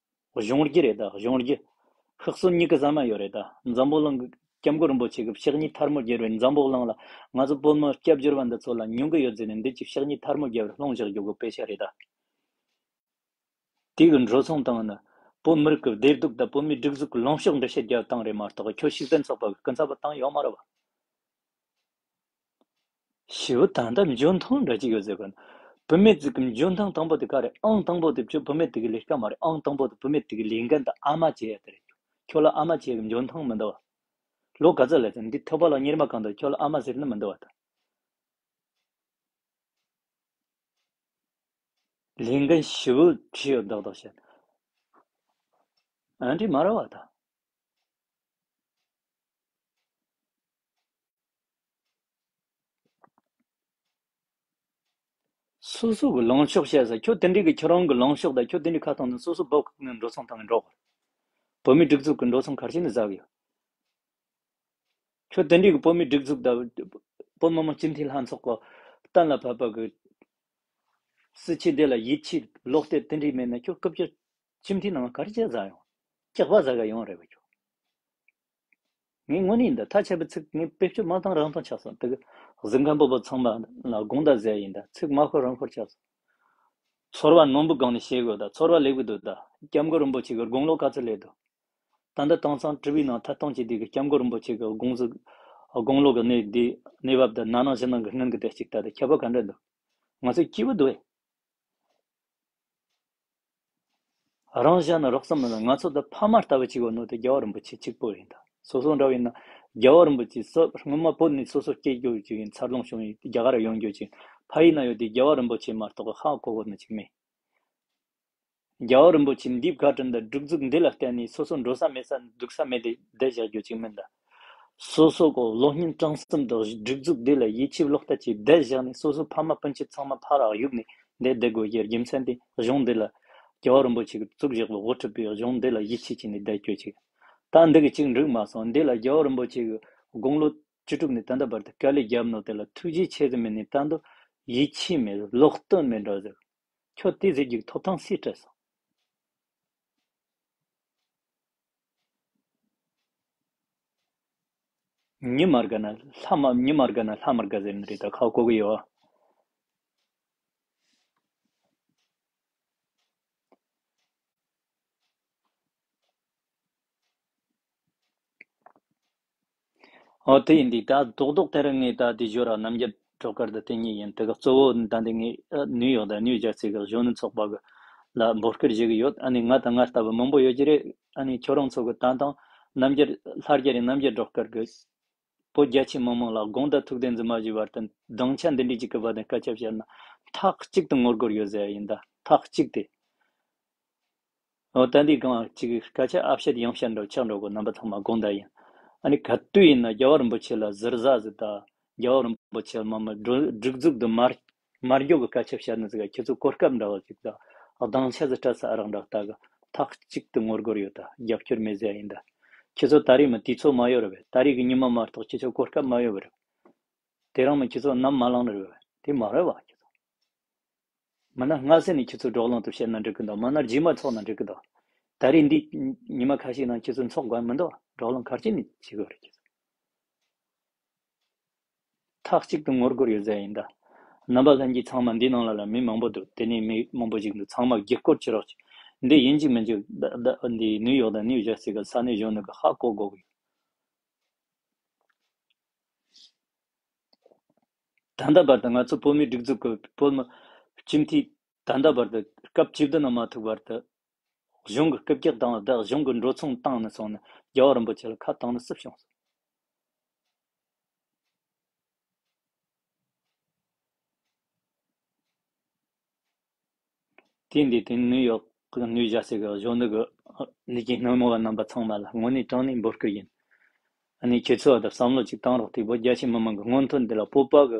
གཞུང་རྒྱུ་རེད་ད། གཞུང་རྒྱུ་ཤག་སོ་གཉིས་ཀྱི་ཟ་མ་ཡོད་རེད་ད། འཛམ་བུ་གླིང་གི་སྐྱབས་མགོན་རིན་པོ་ཆེ་གི་ཕྱག་གཉིས་ཐལ་མོ་སྦྱར་བའི་འཛམ་བུ་གླིང་ལ་ང་ཚོ་བོད་མི་སྐྱབས་བཅོལ་བ་འདི་ཚོ་ལ་ཉུང་གི་ཡོད་ཟེར་ནས་འདི་ཅིག་ཕྱག་གཉིས་ཐལ་མོ་སྦྱར་བའི་ལྷུང་བཞག་རྒྱུ་གི་དཔེ་ཆ་རེད་ད། དེ་གི་འགྲོ་སོང་བཏང་ན་བོད་མི་རིགས་ཀྱི་བདེ་སྡུག་དང་བོད་མིའི་སྒྲིག་འཛུགས་ཀྱི་ལངས་ཕྱོགས་འགྲེལ་བཤད་རྒྱག་སྟངས་རེད་མ་གཏོགས། ཁྱོད་ཤུགས་ལྡན་ཚོགས་པ་གི་སྐུ་ཚབ་བཏང་ཡོད་མ་རེད་བ། ཞི་བའི་ད་ལྟ་འཇོན་ཐང་འདྲ་ཅིག་ཡོད་ཟེར་གོ་ན། བུད་མེད་ཅིག་གི་འཇོན་ཐང་དང་པོ་དེ་ག་རེད། ཨང་དང་པོ་དེ་ཁྱོད་བུད་མེད་དེ་གི་ལས་ཀ་མ་རེད། ཨང་དང་པོ་དེ་བུད་མེད་དེ་གི་ལས་འགན་དང་ཨ་མ་བྱེད་ཡ་དེ་རེད། ཁྱོད་ལ་ཨ་མ་བྱེད་ཡ་གི་འཇོན་ཐང་མི་འདུག་བ། ལོ་ག་ཚོད་ལས་ཚེ་འདི་ཐོབ་པ་ལ་གཉེར་མ་གང་འདུག་ཁྱོད་ལ་ཨ་མ་ཟེར་ནི་མི་འདུག་བ་ད། ལས་འགན་ཞེ་པོ་ཁྲི་ཡོད་མདོག་མདོག་བྱས། ཨ་འདྲི་མ་ར་བ་ད། སོ་སོ་གི་ལངས་ཕྱོགས་བཤད་ས། ཁྱོད་དེ་འདྲའི་གི་ཁྱོད་རང་གི་ལངས་ཕྱོགས་དང་ཁྱོད་དེ་འདྲའི་ཁ་ཐང་ནི་སོ་སོ་བབ་ཁུག་ནས་འགྲོ་སོང་བཏང་ནས་འགྲོ་དགོས། བོད་མི་སྒྲིག་འཛུགས་ཀྱི་འགྲོ་སོང་ག་རེ་བྱས་ནས་ཟ་གི་ཡོད། ཁྱོད་དེ་འདྲའི་གི་བོད་མི་སྒྲིག་འཛུགས་དང་བོད་མི་མང་སྤྱི་འཐུས་ལྷན་ཚོགས་ཀྱི་གཏན་ལ་ཕབ་པ་གི་སྲིད་ཇུས་དེ་ལ་ཡིད་ཆེས་ལོག་སྟེ་དེ་འདྲའི་མེད་ན་ཁྱོད་སྐབས་ཀྱི་སྤྱི་འཐུས་ནང་ག་རེ་བྱས་ཟ་ཡོང་། སྐྱག་པ་ཟ་ག་ཡོང་རེད་བ་ཁྱོད། ངས་དངོས་གནས་ཡིན་ད་ཐ་ཆད་པའི་ཚིག་ངས་བེད་སྤྱོད་མ་བཏང་རང་བཏང་ཆགས་སོང་། དེ་གི་གཟིགས་མཁན་པོ་པོ་ཚང་མ་ལ་དགོངས་དག་ཟེར་ཡིན་ད་ཚིག་མ་ཤོར་རང་ཤོར་ཆགས་སོང་། ཚོར་བ་རྣོན་པོའི་སྒང་ནས་བཤད་དགོས་ད། ཚོར་བ་ལེགས་པོ་འདུག་ད། སྐྱབས་མགོན་རིན་པོ་ཆེ་གི་དགུང་ལོ་ག་ཚོད་སླེབས་འདུག་ད་ལྟ་དེང་སང་ཊི་ཝི་ནང་ཐད་གཏོང་བྱེད་དུས་ཀྱི་སྐྱབས་མགོན་རིན་པོ་ཆེ་གི་དགུང་གཟུགས་དགུང་ལོ་གི་གནས་འདི་གནས་བབ་དང་ན་ནིང་གཞེས་ནིང་གི་སྔོན་གྱི་དེ་གཅིག་ལྟ་དུས་ཁྱད་པར་ག་འདྲ་འདུག་ང་ཚོ་སྐྱིད་པོ་འདུག་ཨེ། རང་གཞན་ནི་རོགས་ཙམ་མིན་ལ་ང་ཚོ་དང་ཕ་མ་ལྟ་བུ་གཅིག་ཡོད་ནོ་དེ་རྒྱལ་བ་རིན་པོ་ཆེ་གཅིག་པོ་ཡིན་ད། སོ་སོ་འདྲ་བ་ཡིན་ན་རྒྱལ་བ་རིན་པོ་ཆེ་སོ་སྔོན་མ་བོད་ནས་སོ་སོ་སྐྱེས་རྒྱུ་ཅིག་ཡིན། འཚར་ལོངས་བྱུང་ཡིན། རྒྱ་གར་ཡོང་རྒྱུ་ཅིག་ཕ་ཡུལ་ན་ཡོད་དེ་རྒྱལ་བ་རིན་པོ་ཆེ་མ་གཏོགས་ཧ་གོ་གོ་ནི་ཅིག་མེད། རྒྱལ་བ་རིན་པོ་ཆེ་འདི་བཀའ་དྲིན་དང་སྒྲིག་འཛུགས་འདི་ལ་བརྟེན་ནས་སོ་སོ་འགྲོ་ས་མེད་ས་འདུག་ས་མེད་དེ་བསྡད་བཞག་རྒྱུ་ཅིག་མིན་ད། སོ་སོ་གོ་བློ་སྙིང་བྲང་གསུམ་དང་སྒྲིག་འཛུགས་འདི་ལ་ཡིད་ཆེས་བློ་ལྟ་ཅིག་བསྡད་བཞག་ནས་སོ་སོ་ཕ་མ་སྤུན་མཆེད་ཚང་མ་ཕར་གཡུགས་ནས་འདིར་བསྡད་དགོས་ཀྱི་རྒྱུ་མཚན་དེ་གཞུང་འདི་ལ་རྒྱལ་བ་རིན་པོ་ཆེ་གིས་བཙུགས་བཞག་པའི་དབུ་ཁྲིད་པའི་གཞུང་འདི་ལ་ཡིད་ཆེས་བྱས་ནས་བསྡད་རྒྱུ་ཅིག་ད་འདི་གི་ཅིག་འགྲིག་མ་སོང་། འདི་ལ་རྒྱལ་བ་རིན་པོ་ཆེ་གིས་དགུང་ལོ་བཅུ་དྲུག་ནས་ད་ལྟ་བར་དུ་དཀའ་ལས་བརྒྱབ་ནོ་དེ་ལ་ཐུགས་རྗེ་ཆེ་ཟེར་མིན་ནས་ད་དུང་ཡིད་ཆེས་མེད། བློ་གཏད་མེད་འགྲོ་ཟེར། ཁྱོད་དེ་ཟེར་རྒྱུའི་ཐོབ་ཐང་སུས་སྤྲད་སོང་། མྱི་མ་དགའ་ན་ལྷ་མ། མྱི་མ་དགའ་ན་ལྷ་མ་དགའ་ཟེར་ནི་རེད་ད། ཁ་གོ་གི་ཡོད། ཨོ་དེ་ཡིན་དུས་ད་རྡོག་རྡོག་དེ་རིང་ངས་ད་དེ་ཞོར་ར་རྣམ་རྒྱལ་སྒྲོལ་དཀར་དང་དེ་གཉིས་ཡིན། དེ་ག་གཙོ་བོ་ད་འདི་ངས་ནིའུ་ཡོག་དང་ནིའུ་ཇར་སི་གི་གཞོན་ནུ་ཚོགས་པ་གི་ལ་འབོད་སྐུལ་བྱེད་ཀྱི་ཡོད། ཨ་ནི་ང་དང་ང་ལྟ་བུ་མང་པོ་ཡོད་ཀྱི་རེད། ཨ་ནི་ཁྱོད་རང་ཚོ་གི་ད་དང་རྣམ་རྒྱལ་ལྷ་རྒྱལ་རེད། རྣམ་རྒྱལ་སྒྲོལ་དཀར་གི་བོད་རྒྱ་ཆེ་མི་མང་ལ་དགོངས་དག་ཐུགས་བདེན་འཛིན་མ་བྱས་བར་དུ་སྡིངས་ཆ་འདི་འདྲའི་ཅིག་གི་བར་དུ་སྐད་ཆ་བཤད་ན་ཐག་གཅིག་ཏུ་ངོ་རྒོལ་ཡོད་ཟེར་ཡ་ཡིན་ད། ཐག་གཅིག་དེ། འོ་ད་འདི་གང་ཅིག་སྐད་ཆ་ཨ་བཤད་ཡང་བཤད་འགྲོ་ཆགས་འགྲོ་གོ་རྣམ་པ་ཚང་མ་དགོངས་དག་ཡིན། ཨ་ནི་ག་དུས་ཡིན་ན་རྒྱལ་བ་རིན་པོ་ཆེ་ལ་ཟུར་ཟ་ཟིག་ད་རྒྱལ་བ་རིན་པོ་ཆེ་མ་མ་སྒྲིག་འཛུགས་དུ་མར་མར་འགྱོ་གི་སྐད་ཆ་བཤད་ནི་ཟིག་ག་ཁྱེད་ཚོ་གོ་སྐབས་འདྲ་བ་ཅིག་ད་སྡིངས་ཆ་ཟིག་སྤྲད་ས་ཨ་རག་འདྲ་ད་གི་ཐག་གཅིག་ཏུ་ངོ་རྒོལ་ཡོད་ད། རྒྱབ་སྐྱོར་མེད་ཟེར་ཡ་ཡིན་ད། ཁྱེད་ཚོ་ད་རེས་མི་དུས་ཚོད་མ་ཡོད་རེད་བས། ད་རེས་གི་ཉི་མ་མ་གཏོགས་ཁྱེད་ཚོ་གོ་སྐབས་མ་ཡོད་པ་རེད། དེ་རིང་མི་ཁྱེད་ཚོ་ནམ་མ་ལངས་རེད་བས། དེ་མ་རེད་བ་ཁྱེད་ཚོ། མིན་ན་སྔ་ས་ནས་ཁྱེད་ཚོ་བགྲོ་གླེང་དུ་བཤད་ན་འགྲིག་གི་འདུག་མིན་ན་རྗེས་མ་ཚོགས་ན་འགྲིག་གི་འདུག་ད་རེས་འདི་ཉི་མ་ཁ་ཤས་ནང་ཁྱེད་ཚོ་ཚོགས་དགོས་མི་འདུག་བགྲོ་གླེང་ག་རེ་བྱས་ནས་བྱེད་དགོས་རེད་ཁྱེད་ཚོ། ཐག་གཅིག་ཏུ་ངོ་རྒོལ་ཡོད་ཟེར་ཡིན་ད། རྣམ་པ་ལྷན་རྒྱས་ཚང་མ་འདི་ནང་ལ་ལ་མི་མང་པོ་འདུག་དེ་ནས་མི་མང་པོ་ཞིག་འདུག་ཚང་མ་བརྒྱུད་སྐུར་བྱེད་རོགས་གྱིས། འདི་ཡིན་གཅིག་མིན་གཅིག་ད་ད་འདི་ནིའུ་ཡོག་དང་ནིའུ་ཇར་སི་གི་ས་གནས་གཞོན་ནུ་གི་ཧ་གོ་དགོས་གི་ཡོད། ད་ལྟ་བར་དུ་ང་ཚོ་བོད་མིའི་སྒྲིག་འཛུགས་ཀྱི་བོད་མི་སྤྱི་འཐུས་ད་ལྟ་བར་དུ་སྐབས་བཅུ་བདུན་ནང་མ་ཐུག་བར་དུ་གཞུང་གི་རྐུབ་བཀྱག་བཏང་བ་དང་གཞུང་གི་འགྲོ་སོང་བཏང་ནས་སོང་ནས་རྒྱལ་བ་རིན་པོ་ཆེ་ལ་ཁ་བཏང་ནས་སུ་བྱུང་སོང་། དེ་འདི་དེ་ནིའུ་ཡོག་གི་ནིའུ་ཇར་སི་གི་གཞོན་ནུ་གི་ལས་ཀྱི་སྣེ་མོ་བ་རྣམ་པ་ཚང་མ་ལ་དངོས་གནས་དྲང་གནས་འབོད་སྐུལ་ཡིན། ཨ་ནི་ཁྱེད་ཚོ་ད་བསམ་བློ་ཅིག་བཏང་རོགས། དེ་བོད་རྒྱ་ཆེ་མི་མང་གི་སྔོན་ཐོན་འདི་ལ་བོད་པ་གི་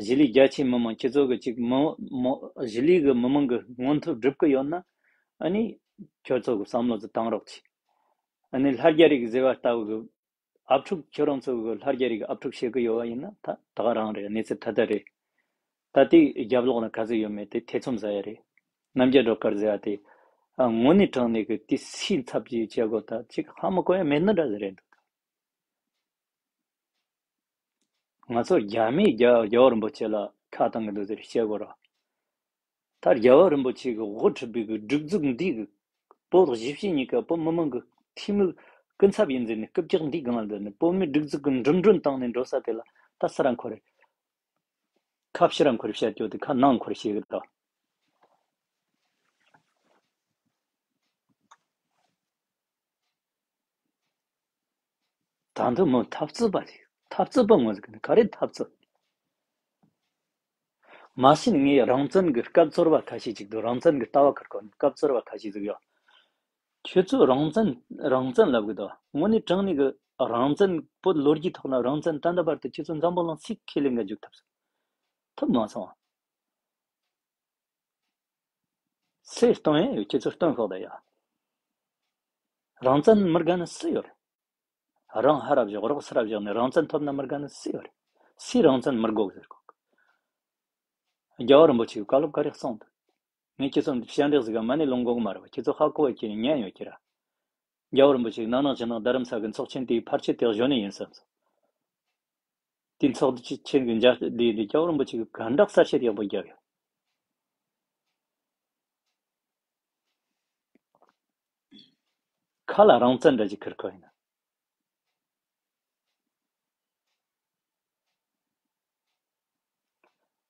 གཞིས་ལུས་རྒྱ་ཆེ་མི་མང་ཁྱེད་ཚོ་གི་ཅིག་མི་མི་གཞིས་ལུས་གི་མི་མང་གི་སྔོན་ཐོན་སྒྲུབ་གི་ཡོད་ན་ཨ་ནི་ཁྱོད་ཚོ་གི་བསམ་བློ་ཅིག་བཏང་རོགས་གྱིས། ཨ་ནི་ལྷ་རྒྱ་རིགས་ཟེར་བ་ལྟ་བུ་གི་ཨབ་ཕྲུག་ཁྱོད་རང་ཚོ་གི་ལྷ་རྒྱ་རིགས་ཨབ་ཕྲུག་བྱེད་གི་ཡོད་བ་ཡིན་ན་ད་ད་ག་རང་རེད། གནས་ཚུལ་ད་ལྟ་རེད། ད་ལྟའི་རྒྱབ་ལོགས་ན་ག་ཚོད་ཡོད་མེད་དེ་ཐེ་ཚོམ་ཟ་ཡ་རེད། རྣམ་རྒྱལ་སྒྲོལ་དཀར་ཟེར་བ་དེ་ཨ་དངོས་གནས་དྲང་གནས་གི་དེ་སུའི་ཚབ་ཀྱིས་བྱེད་དགོས་ད་ཅིག་ཧ་མ་གོ་ཡ་མེད་ན་འདྲ་ཟེར་རེད་འདུག་ང་ཚོ་རྒྱ་མིས་རྒྱལ་རྒྱལ་བ་རིན་པོ་ཆེ་ལ་ཁ་བཏང་གི་འདུག་ཟེར་བཤད་དགོས་ར། ད་རྒྱལ་བ་རིན་པོ་ཆེ་གི་དབུ་ཁྲིད་པའི་གི་སྒྲིག་འཛུགས་འདི་གི་བོད་གཞིས་བྱེས་གཉིས་ཀ་བོད་མི་མང་གི་འཐུས་མི་སྐུ་ཚབ་ཡིན་ཟེར་ནས་རྐུབ་བཀྱག་འདི་སྒང་ལ་བསྡད་ནས་བོད་མིའི་སྒྲིག་འཛུགས་ཀྱི་འགྲིམ་འགྲུལ་བཏང་ནས་འགྲོ་ས་དེ་ལ་ད་ས་ར་འཁོར་རེད། ཁ་ཕྱིར་ར་འཁོར་བཤད་རྒྱུ་དེ་ཁ་ནང་འཁོར་བཤད་གི་ད། ད་དུང་མོ་འཐབ་རྩོད་པ་རེད། འཐབ་རྩོད་པ་ངོ་ཟིག་གི་ག་རེ་འཐབ་རྩོད། མ་གཞི་ནས་ངས་རང་བཙན་གྱི་སྐབས་འཚོལ་བ་ཁ་ཤས་ཅིག་འདུག་རང་བཙན་གྱི་ལྟ་བ་ཁུར་གོ་ནས་སྐབས་འཚོལ་བ་ཁ་ཤས་ཟིག་ཡོད། ཁྱོད་ཚོས་རང་བཙན་རང་བཙན་ལབ་གི་འདུག་དངོས་གནས་དྲང་གནས་ཀྱི་རང་བཙན་བོད་ལོ་རྒྱུས་ཐོག་ན་རང་བཙན་ད་ལྟ་བར་དུ་ཁྱོད་ཚོ་འཛམ་བུ་གླིང་སུས་ཁས་ལེན་ག་འཇུག་ཐུབ་སོང་། ཐུབ་མ་སོང་། སུས་སྟོན་ཡ་ཡོད། ཁྱེད་ཚོ་སྟོན་ཤོག་ད་ཡ། རང་བཙན་མི་དགའ་ནི་སུ་ཡོད་རེད། རང་ཧ་ར་བཞག་རོགས་སུ་ར་བཞག་ནས་རང་བཙན་ཐོབ་ན་མི་དགའ་ནི་སུ་ཡོད་རེད། སུས་རང་བཙན་མི་དགོས་ཟེར་གོ། རྒྱལ་བ་རིན་པོ་ཆེས་བཀའ་སློབ་ག་རེ་གསུངས་འདུག་ངས་ཁྱེད་ཚོ་འདི་བཤད་འདྲེ་ཟིག་ག་མ་ནས་ལུང་འགོག་མ་རེད་བ། ཁྱེད་ཚོ་ཧ་གོ་བ་ཁྱེད་ཉན་ཡོད་ཁྱེད་ར། རྒྱལ་བ་རིན་པོ་ཆེས་ནང་ནང་ཕྱི་ནང་རྡ་རམ་ས་གི་ཚོགས་ཆེན་དེའི་ཕལ་ཆེར་དེ་གཞོན་ནས་ཡིན་བསམ་སོང་། དེ་ཚོགས་འདུ་ཆེན་གྱི་མཇལ་དེ་དེ་རྒྱལ་བ་རིན་པོ་ཆེ་གིས་ག་འདྲ་གསལ་བཤད་ཡག་པོ་རྒྱབ་ཡོད། ཁ་ལ་རང་བཙན་འདྲ་ཅིག་ཁུར་ཁོ་ཡིན།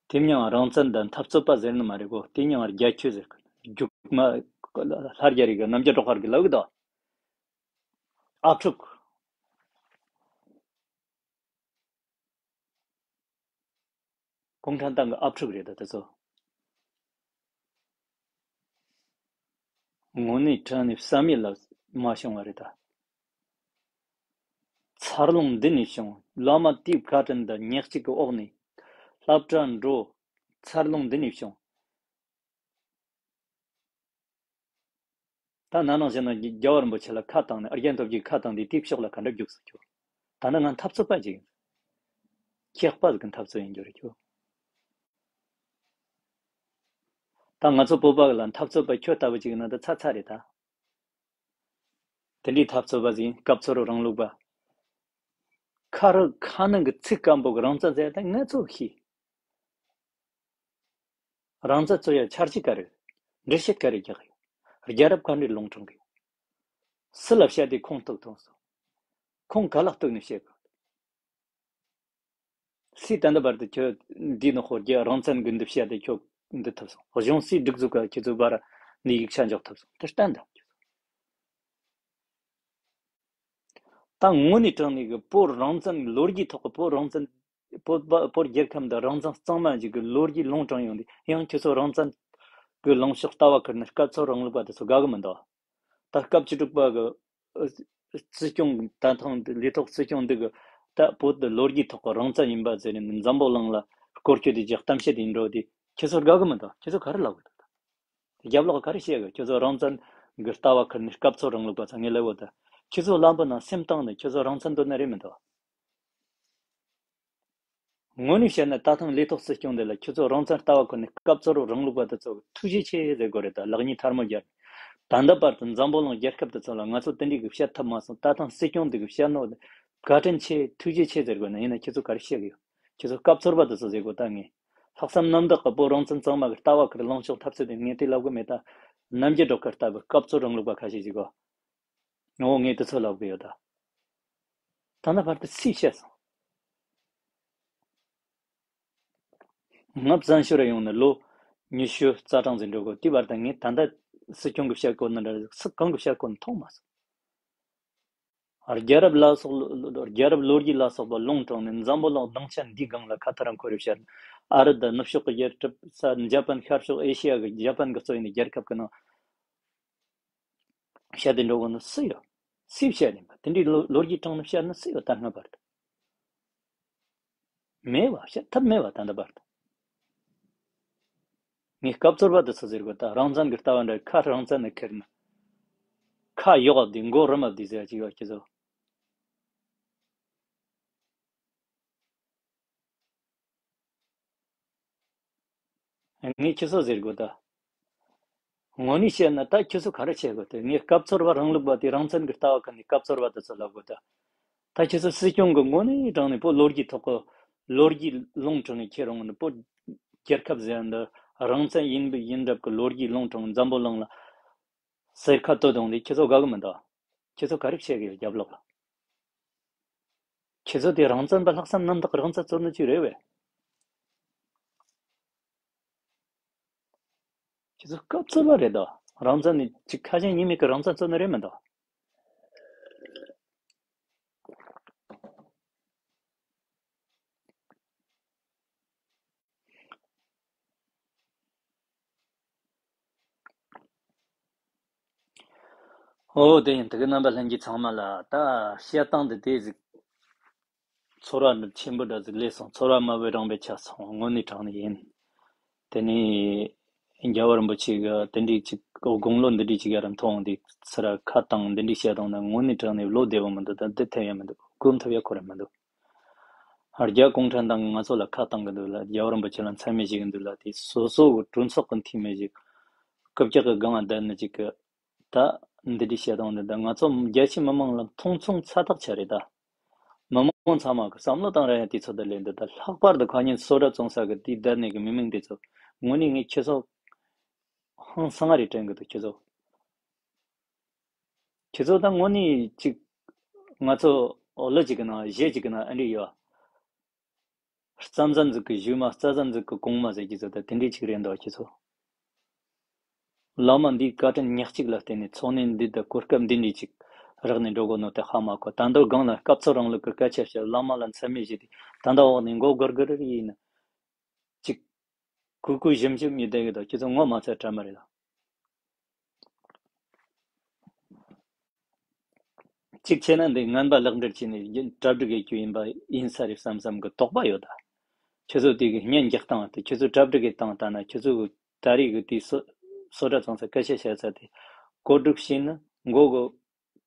དེ་མྱང་རང་བཙན་དང་འཐབ་རྩོད་པ་ཟེར་ནི་མ་རེད་གོ། དེ་མྱང་རྒྱ་ཁྱོད་ཟེར་གི། རྒྱུག་མ་ལྷ་རྒྱ་རིགས་གི་རྣམ་རྒྱལ་སྒྲོལ་དཀར་གི་ལབ་གི་དོ། ཨ་ཕྲུག་གུང་ཁྲན་ཏང་གི་ཨ་ཕྲུག་རེད་ད་དེ་ཚོ། དངོས་གནས་དྲང་ནས་བསམ་ཡས་ལ་མ་བྱུང་བ་རེད་ད། འཚར་ལོངས་འདི་ནས་བྱུང་། བླ་མ་དེའི་བཀའ་དྲིན་དང་ཉག་གཅིག་གི་འོག་ནས་སློབ་གྲྭ་འགྲོ། འཚར་ལོངས་འདི་ནས་བྱུང་། ད་ན་ནང་བཞིན་ན་རྒྱལ་བ་རིན་པོ་ཆེ་ལ་ཁ་བཏང་ནས་ཨར་རྒྱན་སྟོབས་རྒྱས་ཁ་བཏང་དུས་དེའི་ཕྱོགས་ལ་ག་འདྲ་རྒྱུགས་སུ་ཁྱོད། ད་ནི་ང་འཐབ་རྩོད་པ་ཅིག་ཡིན། ཁྱེད་པ་ཟིག་གི་འཐབ་རྩོད་ཡིན་རྒྱུ་རེད་ཁྱོད། ད་ང་ཚོ་བོད་པ་ལ་འཐབ་རྩོད་པ་ཁྱོད་ལྟ་བུ་ཅིག་ཡིན་ན་ད་ཚ་ཚ་རེད་ད། དེ་འདྲའི་འཐབ་རྩོད་པ་ཟིག་ཡིན། སྐབས་འཚོལ་རང་ལུགས་པ། ཁ་རི་ཁ་ནང་གི་ཚིག་སྐམ་པོ་གི་རང་བཙན་ཟེར་ད་ང་ཚོ་ཤེས། རང་བཙན་རྩོད་ཡ་འཆར་གཞི་ག་རེ། འགྲེལ་བཤད་ག་རེ་རྒྱག་ཡོད། རྒྱལ་རབས་ག་འདྲའི་ལུང་དྲངས་གི་ཡོད། སུ་ལ་བཤད་དེ་ཁུངས་གཏུགས་ཐོངས་སོང་། ཁུངས་ག་ལ་གཏུགས་ནས་བཤད་གི། སུས་ད་ལྟ་བར་དུ་ཁྱོད་འདི་ནི་ཧོར་གྱི་རང་བཙན་གི་འདི་བཤད་དེ་ཁྱོད་འདི་ཐུབ་སོང་། གཞུང་སུས་སྒྲིག་འཛུགས་ག་ཁྱེད་ཚོའི་བར་ནས་ཡིག་ཆ་འཇོག་ཐུབ་སོང་། དེ་བསྟན་དང་། ད་དངོས་གནས་དྲང་གནས་ཀྱི་བོད་རང་བཙན་ལོ་རྒྱུས་ཐོག་གི་བོད་རང་བཙན། བོད་པ་བོད་རྒྱལ་ཁབ་འདི་རང་བཙན་གཙང་མ་ཞིག་གི་ལོ་རྒྱུས་ལུང་དྲངས་ཡོང་དུས་ཡང་ཁྱེད་ཚོ་རང་བཙན་གྱི་ལངས་ཕྱོགས་ལྟ་བ་ཁུར་ནས་སྐབས་འཚོལ་རིང་ལུགས་པ་དེ་ཚོ་དགའ་གི་མི་འདུག་ད་སྐབས་བཅུ་དྲུག་པ་གི་ཨ་སྲིད་སྐྱོང་གི་ད་ཐེངས་ལས་ཐོག་སྲིད་སྐྱོང་འདི་གི་ད་བོད་དེ་ལོ་རྒྱུས་ཐོག་གི་རང་བཙན་ཡིན་པ་ཟེར་ནས་འཛམ་བུ་གླིང་ལ་སྐོར་སྐྱོད་དེ་རྒྱག་གཏམ་བཤད་དེ་འགྲོ་དུས་ཁྱེད་ཚོ་དགའ་གི་མི་འདུག་ཁྱེད་ཚོ་ག་རེ་ལབ་གི་འདུག་རྒྱབ་ལོགས་ག་རེ་བཤད་གི། ཁྱོད་ཚོ་རང་བཙན་གི་ལྟ་བ་ཁུར་ནས་སྐབས་འཚོལ་རིང་ལུགས་པ་ཚང་ངས་ལབ་ཡོད་ད། ཁྱོད་ཚོ་ལམ་བུ་ནང་སེམས་བཏང་ནས་ཁྱོད་ཚོ་རང་བཙན་འདོད་ནི་རེད་མི་འདུག་དངོས་གནས་བཤད་ན་ད་ཐེངས་ལས་ཐོག་སྲིད་སྐྱོང་འདི་ལ་ཁྱོད་ཚོ་རང་བཙན་ལྟ་བ་ཁུར་ནས་སྐབས་འཚོལ་རིང་ལུགས་པ་དེ་ཚོ་ཐུགས་རྗེ་ཆེ་ཟེར་དགོས་རེད་ད། ལག་གཉིས་ཐལ་མོ་སྦྱར་ནས་ད་ལྟ་བར་དུ་འཛམ་བུ་གླིང་རྒྱལ་ཁབ་དེ་ཚོ་ལ་ང་ཚོ་དེ་འདྲའི་གི་བཤད་ཐུབ་མ་སོང་། ད་ཐེངས་སྲིད་སྐྱོང་འདི་གི་བཤད་ནོ་བཀའ་དྲིན་ཆེ་ཐུགས་རྗེ་ཆེ་ཟེར་དགོས་ན་ཡིན་ན་ཁྱོད་ཚོ་ག་རེ་བཤད་གི་ཡོད། ཁྱེད་ཚོ་སྐབས་འཚོལ་བ་དེ་ཚོ་ཟེར་གོ་ད་ངས། ལྷག་བསམ་རྣམ་དག་གི་བོད་རང་བཙན་གཙང་མ་གི་ལྟ་བ་ཁུར་ལངས་ཕྱོགས་འཐབ་རྩོད་དེ་ངས་དེ་ལབ་གི་མེད་ད། རྣམ་རྒྱལ་སྒྲོལ་དཀར་ལྟ་བུ་སྐབས་འཚོལ་རིང་ལུགས་པ་ཁ་ཤས་ཤིག་གོ། ངོ་ངས་དེ་ཚོ་ལབ་གི་ཡོད་ད། ད་ལྟ་བར་དུ་སུས་བཤད་སོང་། ང་བཙན་བྱོལ་ར་ཡོང་ནས་ལོ་ཉི་ཤུ་རྩ་གྲངས་ཟིན་འགྲོ་གོ། དེ་བར་དུ་ངས་ད་ལྟ་སྲིད་སྐྱོང་གི་བཤད་གོ་ནི་འདྲ་སུ་གང་གི་བཤད་གོ་ནི་མཐོང་མ་སོང་། རྒྱལ་རབས་ལ་སོགས་རྒྱལ་རབས་ལོ་རྒྱུས་ལ་སོགས་པ་ལུང་དྲངས་ནས་འཛམ་བུ་གླིང་སྡིངས་ཆ་འདིའི་སྒང་ལ་ཁ་ཐར་འཁོར་བཤད། ཨ་རི་དང་ནུབ་ཕྱོགས་ཀྱི་རྒྱལ་ཁབ་ས་འཇར་པན་ཤར་ཕྱོགས་ཨེ་ཤི་ཡ་གི་འཇར་པན་གི་གཙོ་ཡིན་རྒྱལ་ཁབ་ཀྱི་ནང་བཤད་དེ་འགྲོ་གོ་ནི་སུ་ཡོད། སུས་བཤད་ཡིན་པ་དེ་འདྲའི་ལོ་ལོ་རྒྱུས་དྲངས་ནས་བཤད་ནི་སུ་ཡོད་ད་སྔ་བར་དུ། མེད་བ། བཤད་ཐབས་མེད་བ་ད་ལྟ་བར་དུ། ངས་སྐབས་འཚོལ་བ་དེ་ཚོ་ཟེར་གོ་ད་རང་བཙན་གྱི་ལྟ་བ་འདྲ་ཁ་རང་བཙན་ནས་ཁེར་ན། ཁ་གཡོག་བསྡད་མགོ་རུམ་བསྡད་ཟེར་ཅིག་ཡོད་ཁྱེད་ཚོ། ངས་ཁྱེད་ཚོ་ཟེར་གོ་ད། དངོས་གནས་བཤད་ན་ད་ཁྱེད་ཚོ་ག་རེ་བཤད་དགོས་ཏེ། ངས་སྐབས་འཚོལ་བ་རིང་ལུགས་པ་དེ་རང་བཙན་གྱི་ལྟ་བ་ཁུར་ནས་སྐབས་འཚོལ་བ་དེ་ཚོ་ལབ་དགོས་ད། ད་ཁྱེད་ཚོ་སྲིད་སྐྱོང་གི་དངོས་གནས་དྲང་ནས་བོད་ལོ་རྒྱུས་ཐོག་གི་ལོ་རྒྱུས་ལུང་དྲངས་ནས་ཁྱེད་རང་ནི་བོད་རྒྱལ་ཁབ་ཟེར་འདི་རང་བཙན་ཡིན་པའི་ཡིན་རབས་ཀྱི་ལོ་རྒྱུས་ལུང་དྲངས་འཛམ་བུ་གླིང་ལ་གསེར་ཁ་བཏོད་བཏང་དུས་ཁྱེད་ཚོ་དགའ་གི་མི་འདུག་ཁྱེད་ཚོ་ག་རེ་བཤད་གི་ཡོད་རྒྱབ་ལོགས་ལ། ཁྱེད་ཚོ་དེ་རང་བཙན་པ་ལྷག་བསམ་རྣམ་དག་རང་བཙན་རྩོད་ནི་ཅིག་རེད་བས། དེ་ཚོ་སྐབས་བཙོན་པ་རེད་དོ། རང་བཙན་ནི་ཅིག་ཁ་ཞེ་གཉིས་མེད་ཀྱི་རང་བཙན་བཙོན་ནི་རེད་མི་འདུག་ཨོ་དེ་ཡིན། དེ་གི་རྣམ་པ་ལྷན་རྒྱས་ཚང་མ་ལ་ད་བཤད་སྟངས་འདི་དེ་ཟིག་ཚོར་བ་ཆེན་པོ་འདྲ་ཟིག་སླེབས་སོང་། ཚོར་བ་དམར་པོའི་རང་བས་ཆགས་སོང་། དངོས་གནས་དྲང་ནས་ཡིན། དེ་ནས་རྒྱལ་བ་རིན་པོ་ཆེ་གི་དེ་འདྲའི་ཅིག་དགུང་ལོ་འདི་འདྲའི་ཅིག་ཡར་མཐོང་འདི་ཚུར་ཁ་བཏང་འདི་འདྲའི་བཤད་སྟངས་ནི་དངོས་གནས་དྲང་ནས་བློ་བདེ་བོ་མི་འདུག་ད་འདི་ཐེབས་ཡ་མི་འདུག་སྒོམ་ཐུབ་ཡ་ཁོ་རང་མི་འདུག་རྒྱ་གུང་ཁྲན་ཏང་གིས་ང་ཚོ་ལ་ཁ་བཏང་གི་འདུག་ལ། རྒྱལ་བ་རིན་པོ་ཆེ་ལ་མཚན་སྨད་བྱེད་ཀྱི་འདུག་ལ། དེ་སོ་སོ་གི་གྲོས་ཚོགས་ཀྱི་འཐུས་མི་ཞིག་རྐུབ་བཀྱག་གི་སྒང་ང་བསྡད་ནི་ཅིག་གི་ད་འདི་འདྲའི་བཤད་སྟངས་འདི་ད་ང་ཚོ་རྒྱ་ཆེ་མི་མང་ལ་མཐོང་ཆུང་ཚ་ཐག་ཆད་རེད་ད། མི་མང་ཚང་མ་གི་བསམ་བློ་བཏང་ར་ཡ་དུས་ཚོད་འདི་ལས་འདི་ད་ལྷག་པར་དུ་ཁ་ཉིན་སོ་ཊ་བཙོང་ས་གི་དེའི་བསྡད་ནས་གི་མི་མང་དེ་ཚོ་དངོས་གནས་ངས་ཁྱེད་ཚོ་ཧང་སང་རེ་དྲན་གི་འདུག་ཁྱེད་ཚོ། ཁྱེད་ཚོ་ད་དངོས་གནས་ཅིག་ང་ཚོ་ལོ་གཅིག་གི་ནང་གཞས་གཅིག་གི་ནང་ཨ་འདྲ་ཡོད། རྩྭ་འཛམ་ཟིག་གི་གཞུག་མ་རྩྭ་འཛམ་ཟིག་གི་གོང་མ་ཟེར་གྱི་ཚོ་ད་དེ་འདྲའི་ཅིག་རེད་འདུག་ཁྱེད་ཚོ། བླ་མ་འདིའི་བཀའ་དྲིན་ཉག་གཅིག་ལ་བརྟེན་ནས་འཚོ་གནས་འདི་ད་གོ་སྐབས་འདི་འདྲའི་ཅིག་རག་ནས་འགྲོ་དགོས་ནོ་དེ་ཧ་མ་གོ། ད་འདོད་སྒང་ལ་སྐབས་འཚོལ་རིང་ལུགས་ཀྱི་སྐད་ཆ་བཤད། བླ་མ་ལ་མཚན་སྨད་བྱས་ཏེ་ད་ལྟ་འོག་ནས་མགོ་སྒུར་སྒུར་ཡིན་ན། ཅིག་གུ་གུ་ཞིམ་ཞིམ་ཡིན་བསྡད་གི་འདུག་ཁྱེད་ཚོ་ངོ་མ་ཚ་དྲ་མ་རེད་ལ། གཅིག་བྱས་ན་འདི་ངན་པ་ལེགས་འགྲུབ་བྱས་ནས་རྒྱུན་གྲ་སྒྲིག་ཡེད་རྒྱུ་ཡིན་པ་ཡིན་ས་རེད་བསམ་བསམ་གི་དོགས་པ་ཡོད་ད། ཁྱེད་ཚོ་དེ་གི་གཉེན་རྒྱག་སྟངས་དེ། ཁྱེད་ཚོ་གྲ་སྒྲིག་གི་སྟངས་ལྟ་ན། ཁྱེད་ཚོ་གི་ད་རེས་གི་དེ་སོ་སོ་ཊ་བཙོང་ས་སྐད་ཆ་བཤད་ས་དེ་གོ་སྒྲིག་བྱས་ན་མགོ་གི་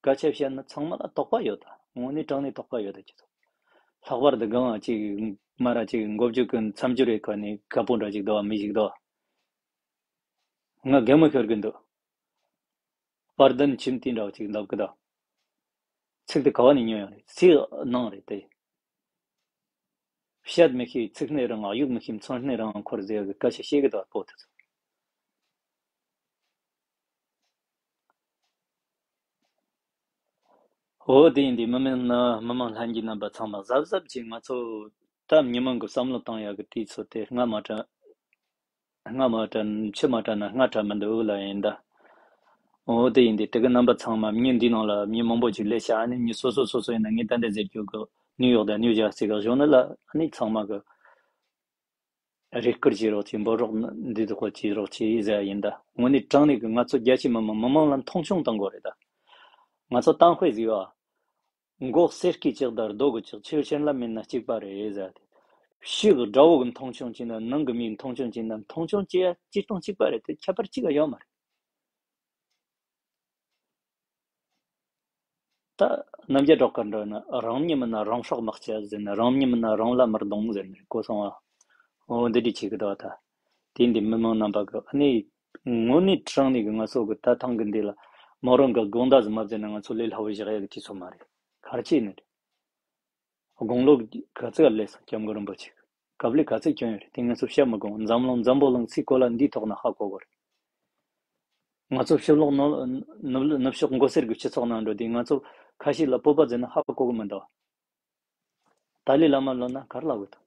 སྐད་ཆ་བཤད་ན་ཚང་མ་ལ་དོགས་པ་ཡོད་ད། དངོས་གནས་དྲང་གནས་དོགས་པ་ཡོད་ད་ཁྱེད་ཚོ། ལྷག་པར་དུ་སྒང་ཅིག་མ་ར་ཅིག་མགོ་མཇུག་གི་མཚམས་སྦྱོར་རེ་ཁ་ནས་ཁ་སྤུ་འདྲ་ཅིག་འདུག་བ། མི་ཞིག་འདུག་བ། ང་གད་མོ་ཤོར་གི་འདུག་དཔལ་ལྡན་ཁྱིམ་དེ་འདྲ་བ་ཅིག་འདུག་གི་ད། ཚིག་དེ་ག་བ་ནས་ཉོས་ཡོང་རེད། ཚིག་ནང་རེད་དེ། བཤད་མི་ཤེས་ཚིག་སྣེ་རང་གཡུག་མི་ཤེས་མཚོན་སྣེ་རང་འཁོར་ཟེར་གི་སྐད་ཆ་བཤད་གི་འདུག་པོ་དེ་ཚོ། འོ་དེ་ཡིན་དུས་མི་མང་ན་མི་མང་ལྷན་རྒྱས་རྣམ་པ་ཚང་མ་གཟབ་གཟབ་ཀྱིས་ང་ཚོ་ད་མི་མང་གི་བསམ་བློ་བཏང་ཡག་གི་དུས་ཚོད་དེ་སྔ་མ་དྲན། སྔ་མ་དྲན་ཕྱི་མ་དྲན་ན་སྔ་དྲན་མི་འདུག་ལ་ཡིན་ད། འོ་དེ་ཡིན་དུས་དེ་གི་རྣམ་པ་ཚང་མ་མི་འདི་ནང་ལ་མི་མང་པོ་ཅིག་སླེབས་ཤག་ཨ་ནི་མི་སོ་སོ་སོ་སོ་ཡིན་ན་ངས་ད་འདི་ཟེར་རྒྱུ་གི་ནིའུ་ཡོག་དང་ནིའུ་ཇར་སི་གི་གཞུང་ནི་ལ་ཨ་ནི་ཚང་མ་གི་རེ་སྐུལ་བྱེད་རོགས་གྱིས། འབོད་རོགས་འདི་དག་གི་བྱེད་རོགས་གྱིས་ཟེར་ཡ་ཡིན་ད། དངོས་གནས་དྲང་གནས་ཀྱི་ང་ཚོ་རྒྱ་ཆེ་མི་མང་མི་མང་ལ་མཐོང་ཆུང་གཏོང་དགོས་རེད་ད། ང་ཚོ་གཏམ་དཔེ་ཟིག་ཡོད་ཨ། མགོ་གསེར་གྱིས་བཅག་དང་རྡོ་གིས་བཅག་ཆུ་སྲིན་ལ་མིན་ན་གཅིག་པ་རེད་ཟེར་ཏེ། ཕྱི་གི་དགྲ་བོ་གི་མཐོང་ཆུང་བྱས་ན། ནང་གི་མིའི་མཐོང་ཆུང་བྱས་ན། མཐོང་ཆུང་བྱེད་ཡ་སྤྱིར་བཏང་གཅིག་པ་རེད་དེ། ཁྱད་པར་གཅིག་ཡང་ཡོད་མ་རེད། ད་རྣམ་རྒྱལ་སྒྲོལ་དཀར་འདྲ་ན་རང་ཉིད་མིན་ན་རང་སྲོག་མི་གཅོད་ཟེར་ནས། རང་ཉིད་མིན་ན་རང་ལ་མི་གདུང་ཟེར་ནས་གོ་སོང་བ། འོ་འདི་འདྲ་བྱེད་གི་འདུག་བ་ད། དེ་འདི་མི་མང་རྣམ་པ་གི་ཨ་ནི་དངོས་གནས་དྲང་གནས་གི་ང་ཚོ་གི་ད་ཐེངས་གི་འདི་ལ་མོ་རང་གི་དགོང་དག་ཟིག་མ་བཟས་ན་ང་ཚོ་ལས་སླ་བོ་བཞག་ཡ་གི་དུས་ཚོད་མ་རེད། ག་རེ་བྱས་ནས་རེད། དགུང་ལོ་ག་ཚོད་སླེབས་སོང་སྐྱབས་མགོན་རིན་པོ་ཆེ། དཀའ་ལས་ག་ཚོད་བསྐྱོན་ཡོད་རེད། དེ་ང་ཚོ་བཤད་མི་དགོས། འཛམ་གླིང་འཛམ་བུ་གླིང་སའི་གོ་ལ་འདིའི་ཐོག་ན་ཧ་གོ་དགོས་རེད། ང་ཚོ་ཕྱི་ལོགས་ནུབ་ནུབ་ནུབ་ཕྱོགས་མགོ་སེར་གྱི་སྤྱི་ཚོགས་ནང་འགྲོ་དུས་ང་ཚོ་ཁ་ཤས་ལ་སྤོབས་པ་ཟེར་ན་ཧ་གོ་གི་མི་འདུག་ཏཱ་ལའི་བླ་མ་ལོན་ན་ག་རེ་ལབ་གི་འདུག་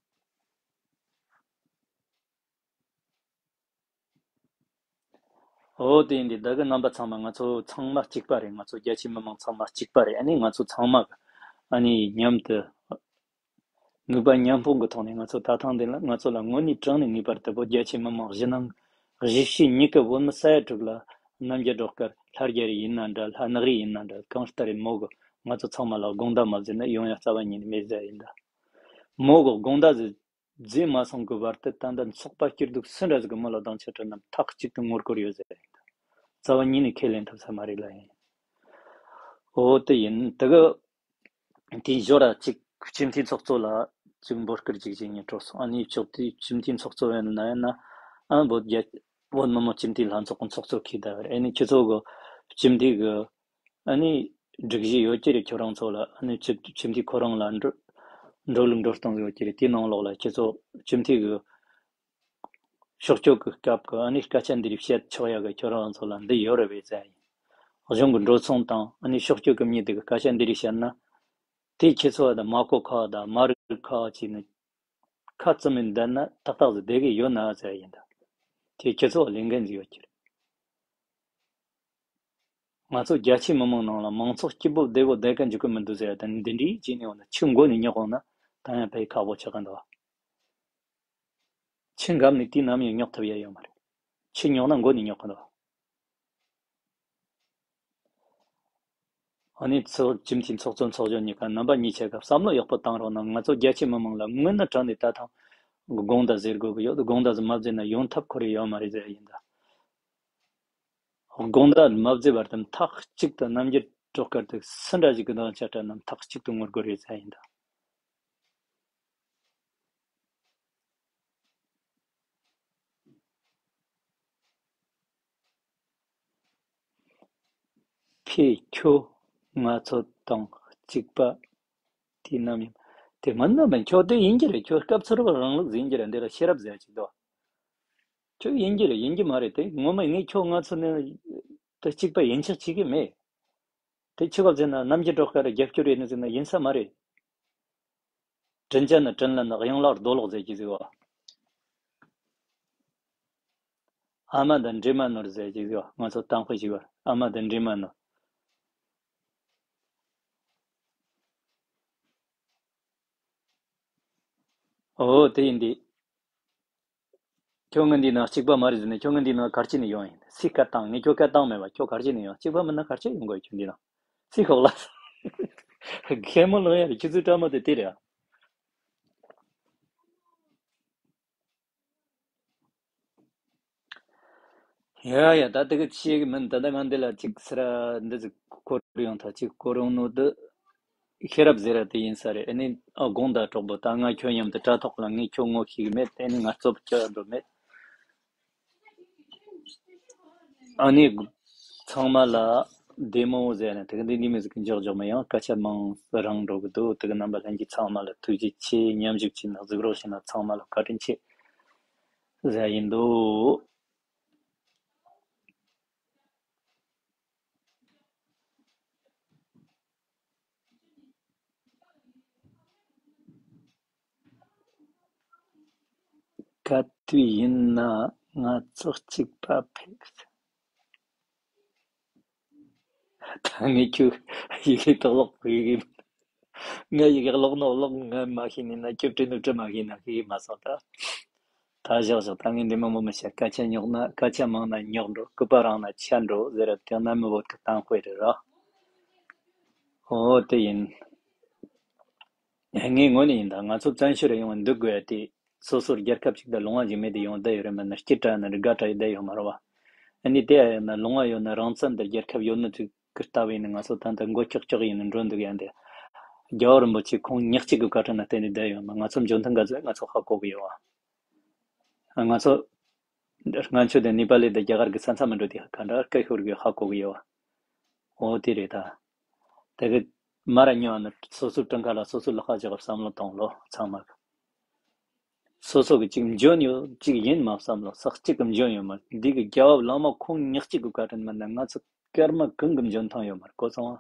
འོ་དེ་ཡིན་དུས་ད་གི་རྣམ་པ་ཚང་མ་ང་ཚོ་ཚང་མ་གཅིག་པ་རེད། ང་ཚོ་རྒྱ་ཆེ་མི་མང་ཚང་མ་གཅིག་པ་རེད། ཨ་ནི་ང་ཚོ་ཚང་མ་གི་ཨ་ནི་མཉམ་དུ་ནུས་པ་མཉམ་སྤུངས་ཀྱི་ཐོག་ནས་ང་ཚོ་ད་ཐེངས་འདི་ལ་ང་ཚོ་ལ་དངོས་གནས་དྲང་གནས་ངེས་པར་དུ་བོད་རྒྱ་ཆེ་མི་མང་གཞི་ནང་གཞིས་བྱེས་གཉིས་ཀ་བོད་མི་ས་ཡ་དྲུག་ལ་རྣམ་རྒྱལ་སྒྲོལ་དཀར་ལྷ་རྒྱལ་རི་ཡིན་ན་འདྲ། ལྷ་ནག་རི་ཡིན་ན་འདྲ། གང་ལྟར་རེད། མོ་གི་ང་ཚོ་ཚང་མ་ལ་དགོང་དག་མ་བཟས་ན་ཡོང་ཡ་རྩ་བ་ཉིད་ནས་མེད་ཟེར་ཡིན་ད། མོ་གི་དགོང་དག་ཟིག་རྫས་མ་སོང་གི་བར་དུ་ད་ལྟ་ཚོགས་པ་སྐྱིད་སྡུག་སུ་འདྲ་ཟིག་གི་མི་ལ་སྡང་ཆ་སྤྲད་ནམ་ཐག་གཅིག་ཏུ་ངོ་རྒོལ་ཡོད་ཟེར། རྩ་བ་ཉིད་ནས་ཁས་ལེན་ཐུབ་ས་མ་རེད་ལ་ཡིན། འོ་དེ་ཡིན་དེ་གི་དེའི་ཞོར་ར་གཅིག་སྤྱི་འཐུས་ཚོགས་གཙོ་ལ་གཅིག་འབོད་སྐུལ་གཅིག་བྱེད་སྙིང་བྲོ་སོང་། ཨ་ནི་ཕྱོགས་དེའི་སྤྱི་འཐུས་ཚོགས་གཙོ་ཡིན་ན་ཡིན་ན་ཨ་བོད་རྒྱ་བོད་མི་མང་སྤྱི་འཐུས་ལྷན་ཚོགས་ཀྱི་ཚོགས་གཙོ་ཁྱེད་ད་རེད། ཨ་ནི་ཁྱེད་ཚོ་གི་སྤྱི་འཐུས་གི་ཨ་ནི་སྒྲིག་གཞི་ཡོད་ཀྱི་རེད། ཁྱོད་རང་ཚོ་ལ་ཨ་ནི་སྤྱི་སྤྱི་འཐུས་ཁོ་རང་ལ་འགྲོ་འགྲོ་ལུགས་འགྲོ་སྟངས་ཡོད་ཀྱི་རེད། དེའི་ནང་ལོགས་ལ་ཁྱེད་ཚོ་སྤྱི་འཐུས་གི་ཕྱོགས་སྐྱོད་ཀྱི་སྐབས་ཀྱི་ཨ་ནི་སྐད་ཆ་འདི་རིགས་བཤད་ཆོག་ཡག་གི་ཁྱོད་རང་ཚོ་ལ་འདི་ཡོད་རེད་པས་ཟེར་ཡིན། གཞུང་གི་འགྲོ་སོང་དང་ཨ་ནི་ཕྱོགས་སྐྱོད་ཀྱི་མྱི་དེ་གི་སྐད་ཆ་འདི་རིགས་བཤད་ན། དེ་ཁྱེད་ཚོ་ད་མ་གོ་ཁ་དང་མ་རིག་ཁ་བྱས་ནས་ཁ་བཙུམ་ནས་བསྡད་ན་ཏག་ཏག་ཟིག་བསྡད་གི་ཡོད་ན་ཟེར་ཡིན་ད། དེ་ཁྱེད་ཚོ་ལས་འགན་ཟིག་ཡོད་ཀྱི་རེད། ང་ཚོ་རྒྱ་ཆེའི་མི་མང་ནང་ལ་མང་ཚོགས་སྐྱིད་པོ་བདེ་པོ་བསྡད་ག་འཇུག་གི་མི་འདུག་ཟེར་ཡ་དེ་འདི་འདྲའི་བྱས་ནས་འོ་ན་ཆུ་མགོ་ནས་རྙོག་འོང་ན་ད་ཡང་དཔེ་ཁག་པོ་ཆགས་ཀྱི་འདུག་ཆུ་འགབ་ནས་དུས་ནམ་ཡང་རྙོག་ཐུབ་ཡ་ཡོད་མ་རེད། ཆུ་རྙོག་ན་མགོ་ནས་རྙོག་གི་འདུག་ཨ་ནི་ཚོགས་ཁྱིམ་མཐུན་ཚོགས་གཙོ་ཚོགས་གཞོན་གཉིས་ཀ་རྣམ་པ་གཉིས་ཆ་ག་བསམ་བློ་ཡག་པོ་བཏང་རོགས་གནང་། ང་ཚོ་རྒྱ་ཆེ་མི་མང་ལ་དངོས་གནས་དྲང་ནས་ད་ཐེངས་དགོང་དག་ཟེར་དགོས་ཀྱི་ཡོད། དགོང་དག་ཟིག་མ་བཟས་ན་ཡོང་ཐབས་ཁོ་རེ་ཡོད་མ་རེད་ཟེར་ཡ་ཡིན་ད། དགོང་དག་མ་བཟས་བར་དུ་ཐག་གཅིག་ཏུ་རྣམ་འགྱུར་སྒྲོག་སྐར་དུ་སུ་འདྲ་ཞིག་གི་འདང་ཆ་སྤྲད་ནམ་ཐག་གཅིག་ཏུ་ངུ་དགོས་རེད་ཟེར་ཡ་ཡིན་ད། ཁྱེད་ཁྱོད་ང་ཚོ་དང་གཅིག་པ་དུས་ནམ་ཡིན། དེ་མིན་ན་མིན་ཁྱོད་དེ་ཡིན་གྱི་རེད། ཁྱོད་སྐབས་ཚོད་རང་ལུགས་ཡིན་གྱི་རེད། འདི་ལ་ཤེས་རབ་ཟེར་ཅིག་འདུག་ཁྱོད་ཡིན་གྱི་རེད། ཡིན་གྱི་མ་རེད། དེ་ངོ་མ་ངས་ཁྱོད་ང་ཚོ་ནི་དེ་གཅིག་པ་ཡིན་ཆགས་བྱེད་ཀྱི་མེད། དེ་ཆི་བ་ཟེར་ན་རྣམ་འགྱུར་སྒྲོག་སྐར་རྒྱབ་སྐྱོར་ཡིན་ཟེར་ན་ཡིན་ས་མ་རེད། དྲིན་ཅན་ནི་དྲིན་ལན་ནི་གཡང་ལག་རྡོ་ལག་ཟེར་གྱི་ཟིག་བ། ཨ་མ་དང་འདྲེ་མ་ནོར་ཟེར་གྱི་ཟིག་བ། ང་ཚོ་དང་དཔེ་ཞིག་བ། ཨ་མ་དང་འདྲེ་མ་ནོར། ཨོ་དེ་ཡིན་དེ། ཁྱོད་ངའི་འདི་ན་གཅིག་པ་མ་རེད་ཟེར་ནས། ཁྱོད་ངའི་འདི་ན་ག་རེ་བྱས་ནས་ཡོང་ཡིན། སུས་བཀའ་བཏང་། ངས་ཁྱོད་བཀའ་བཏང་མེད་པ། ཁྱོད་ག་རེ་བྱས་ནས་ཡོང་། གཅིག་པ་མིན་ན་ག་རེ་བྱས་ཡོང་དགོས། ཁྱོད་འདི་ན་སུས་ཁོག་ལ། མཁན་མོ་ལོ་ཡ་རེད། ཁྱོད་ཚོའི་བཀྲ་མོ་དེ་དེ་རེད། ཡ་ཡ། ད་དེ་གི་ཆེ་གི་མིན། ད་ལྟ་ང་འདི་ལ་གཅིག་སེ་ར་འདི་ཟིག་སྐོར་ཡོང་ཐལ། གཅིག་སྐོར་ཡོང་ནོ་འདི་ཤེས་རབ་ཟེར་ར་དེ་ཡིན་ས་རེད། ཨ་ནི་ཨ་དགོངས་དག་གྲོགས་པོ། ད་ང་ཁྱོད་མཉམ་དུ་དྲ་ཐོག་ལ་ངས་ཁྱོད་ངོ་ཤེས་གི་མེད། ཨ་ནི་ང་རྩོབ་རྒྱག་འགྲོ་མེད། ཨ་ནི་ཚང་མ་ལ་བདེ་མོ་ཟེར་ནས། དེ་གི་འདི་འདི་མི་ཟིག་གི་འཇོག་འཇོག་མི་ཡང་སྐད་ཆ་མང་རང་འགྲོ་གི་འདུག་དེ་གི་རྣམ་པ་ལྷན་རྒྱས་ཚང་མ་ལ་ཐུགས་རྗེ་ཆེ། མཉམ་ཞུགས་བྱས་ན་གཟིགས་རོགས་བྱས་ན་ཚང་མ་ལ་བཀའ་དྲིན་ཆེ་ཟེར་ཡིན་འདུག་ག་དུས་ཡིན་ན་ང་ཚོ་གཅིག་པ་ཕེབས། ད་ངས་ཁྱོད་ཡི་གེ་དག་ཀློག་ཡི་གེ། ངས་ཡི་གེ་ཀློག་ནོ་ཀློག། ང་མ་ཤེས་ནི་ན། ཁྱོད་བྲིས་ནོ་བྲི་མ་ཤེས་ན་ཤེས་མ་སོང་ད། ད་བཞག་བཞག་ད་ངས་འདི་མི་མོ་མི་བཤད། སྐད་ཆ་རྙོག་ན། སྐད་ཆ་མང་ན་རྙོག་འགྲོ། སྐུད་པ་རིང་ན་ཆད་འགྲོ་ཟེར་ར། དེ་ན་མི་བོད་ཀྱི་གཏམ་དཔེ་རེད་ར། ཨོ་དེ་ཡིན། ངའི་ངོས་ནས་ཡིན་ད། ང་ཚོ་བཙན་བྱོལ་རུ་ཡོང་བ་འདུག་དགོས་ཡ་དེ། སོ་སོར་རྒྱལ་ཁབ་ཅིག་དང་ལུང་བ་ཞིག་མེད་དེ་ཡོང་བསྡད་ཡོད་རེད། མིན་ན་སྐྱིད་དྲགས་ན་དགའ་དྲགས་བསྡད་ཡོད་མ་རེད་བ། ཨ་ནི་དེ་ཡ་ཡོད་ན་ལུང་བ་ཡོད་ན་རང་བཙན་དང་རྒྱལ་ཁབ་ཡོད་ནི་ཚོ་གི་ལྟ་བུ་ཡིན་ན། ང་ཚོ་ད་ལྟ་མགོ་ཀྱོག་ཀྱོག་ཡིན་ན་འགྲོ་འདུག་ཡ་འདི། རྒྱལ་བ་རིན་པོ་ཆེ་ཁོང་ཉག་གཅིག་གི་བཀའ་དྲིན་ལ་བརྟེན་ནས་བསྡད་ཡོད་མ། ང་ཚོ་འཇོན་ཐང་ག་ཚོད་ང་ཚོ་ཧ་གོ་གི་ཡོད་བ། ང་ཚོ་སྔོན་ཆད་དེ་ནེ་པ་ལི་དང་རྒྱ་གར་གྱི་ས་མཚམས་མི་འགྲོ་དུས་ག་འདྲ་སྐད་ཤོར་གི་ཧ་གོ་གི་ཡོད་བ། འོ་དེ་རེད་ད། དེ་གི་མ་ར་ཉོ་ནི་སོ་སོའི་བྲང་ཁ་ལ་སོ་སོའི་ལག་པ་བཞག་བསམ་བློ་གཏོང་ལོ་ཚང་མ་གི། སོ་སོ་གི་གཅིག་འཇོན་ཡོད་གཅིག་ཡིན་མ་བསམ་བློ་ས་གཅིག་གི་འཇོན་ཡོད་མ། འདི་གི་རྒྱལ་བ་བླ་མ་ཁོང་ཉག་གཅིག་གི་བཀའ་དྲིན་མིན་ན་ང་ཚོ་སྐར་མ་གང་གི་འཇོན་ཐང་ཡོད་མ་རེད། གོ་སོང་ཨ།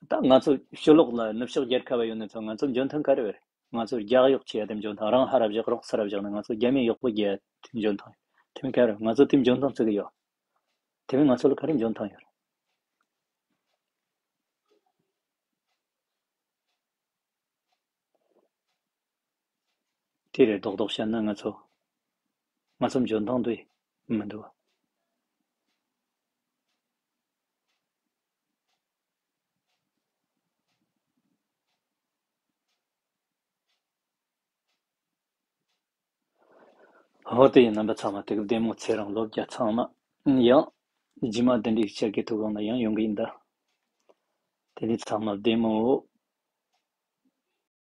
ད་ང་ཚོ་ཕྱི་ལོགས་ལ་ནུབ་ཕྱོགས་རྒྱལ་ཁབ་ཡོད་ནི་ཚོ་ང་ཚོ་འཇོན་ཐང་ག་རེ་བས། ང་ཚོ་རྒྱག་གཡོག་བྱེད་ཡ་དེ་འཇོན་ཐང་། རང་ཧ་ར་བཞག་རོགས་ས་ར་བཞག་ནས་ང་ཚོ་རྒྱ་མི་གཡོག་པོ་རྒྱག་ཡ་དེ་འཇོན་ཐང་། དེ་མིན་ག་རེ་ང་ཚོ་དེ་འཇོན་ཐང་བརྩི་གི་ཡོད། དེ་མིན་ང་ཚོ་ལ་ག་རེ་འཇོན་ཐང་ཡོད། དེ་རེད། རྡོག་རྡོག་བཤད་ན་ང་ཚོ་ང་ཚོ་འཇོན་ཐང་དེ་མི་འདུག་འོ་དེ་ཡིན། རྣམ་པ་ཚང་མ་དེ་གི་བདེ་མོ། ཚེ་རིང་ལོ་བརྒྱ། ཚང་མ་ཡང་རྗེས་མ་དེ་འདྲའི་ཆེད་ཀྱི་ཐུགས་དགོངས་ལ་ཡང་ཡོང་གི་ཡིན་ད། དེ་ནི་ཚང་མ་བདེ་མོ།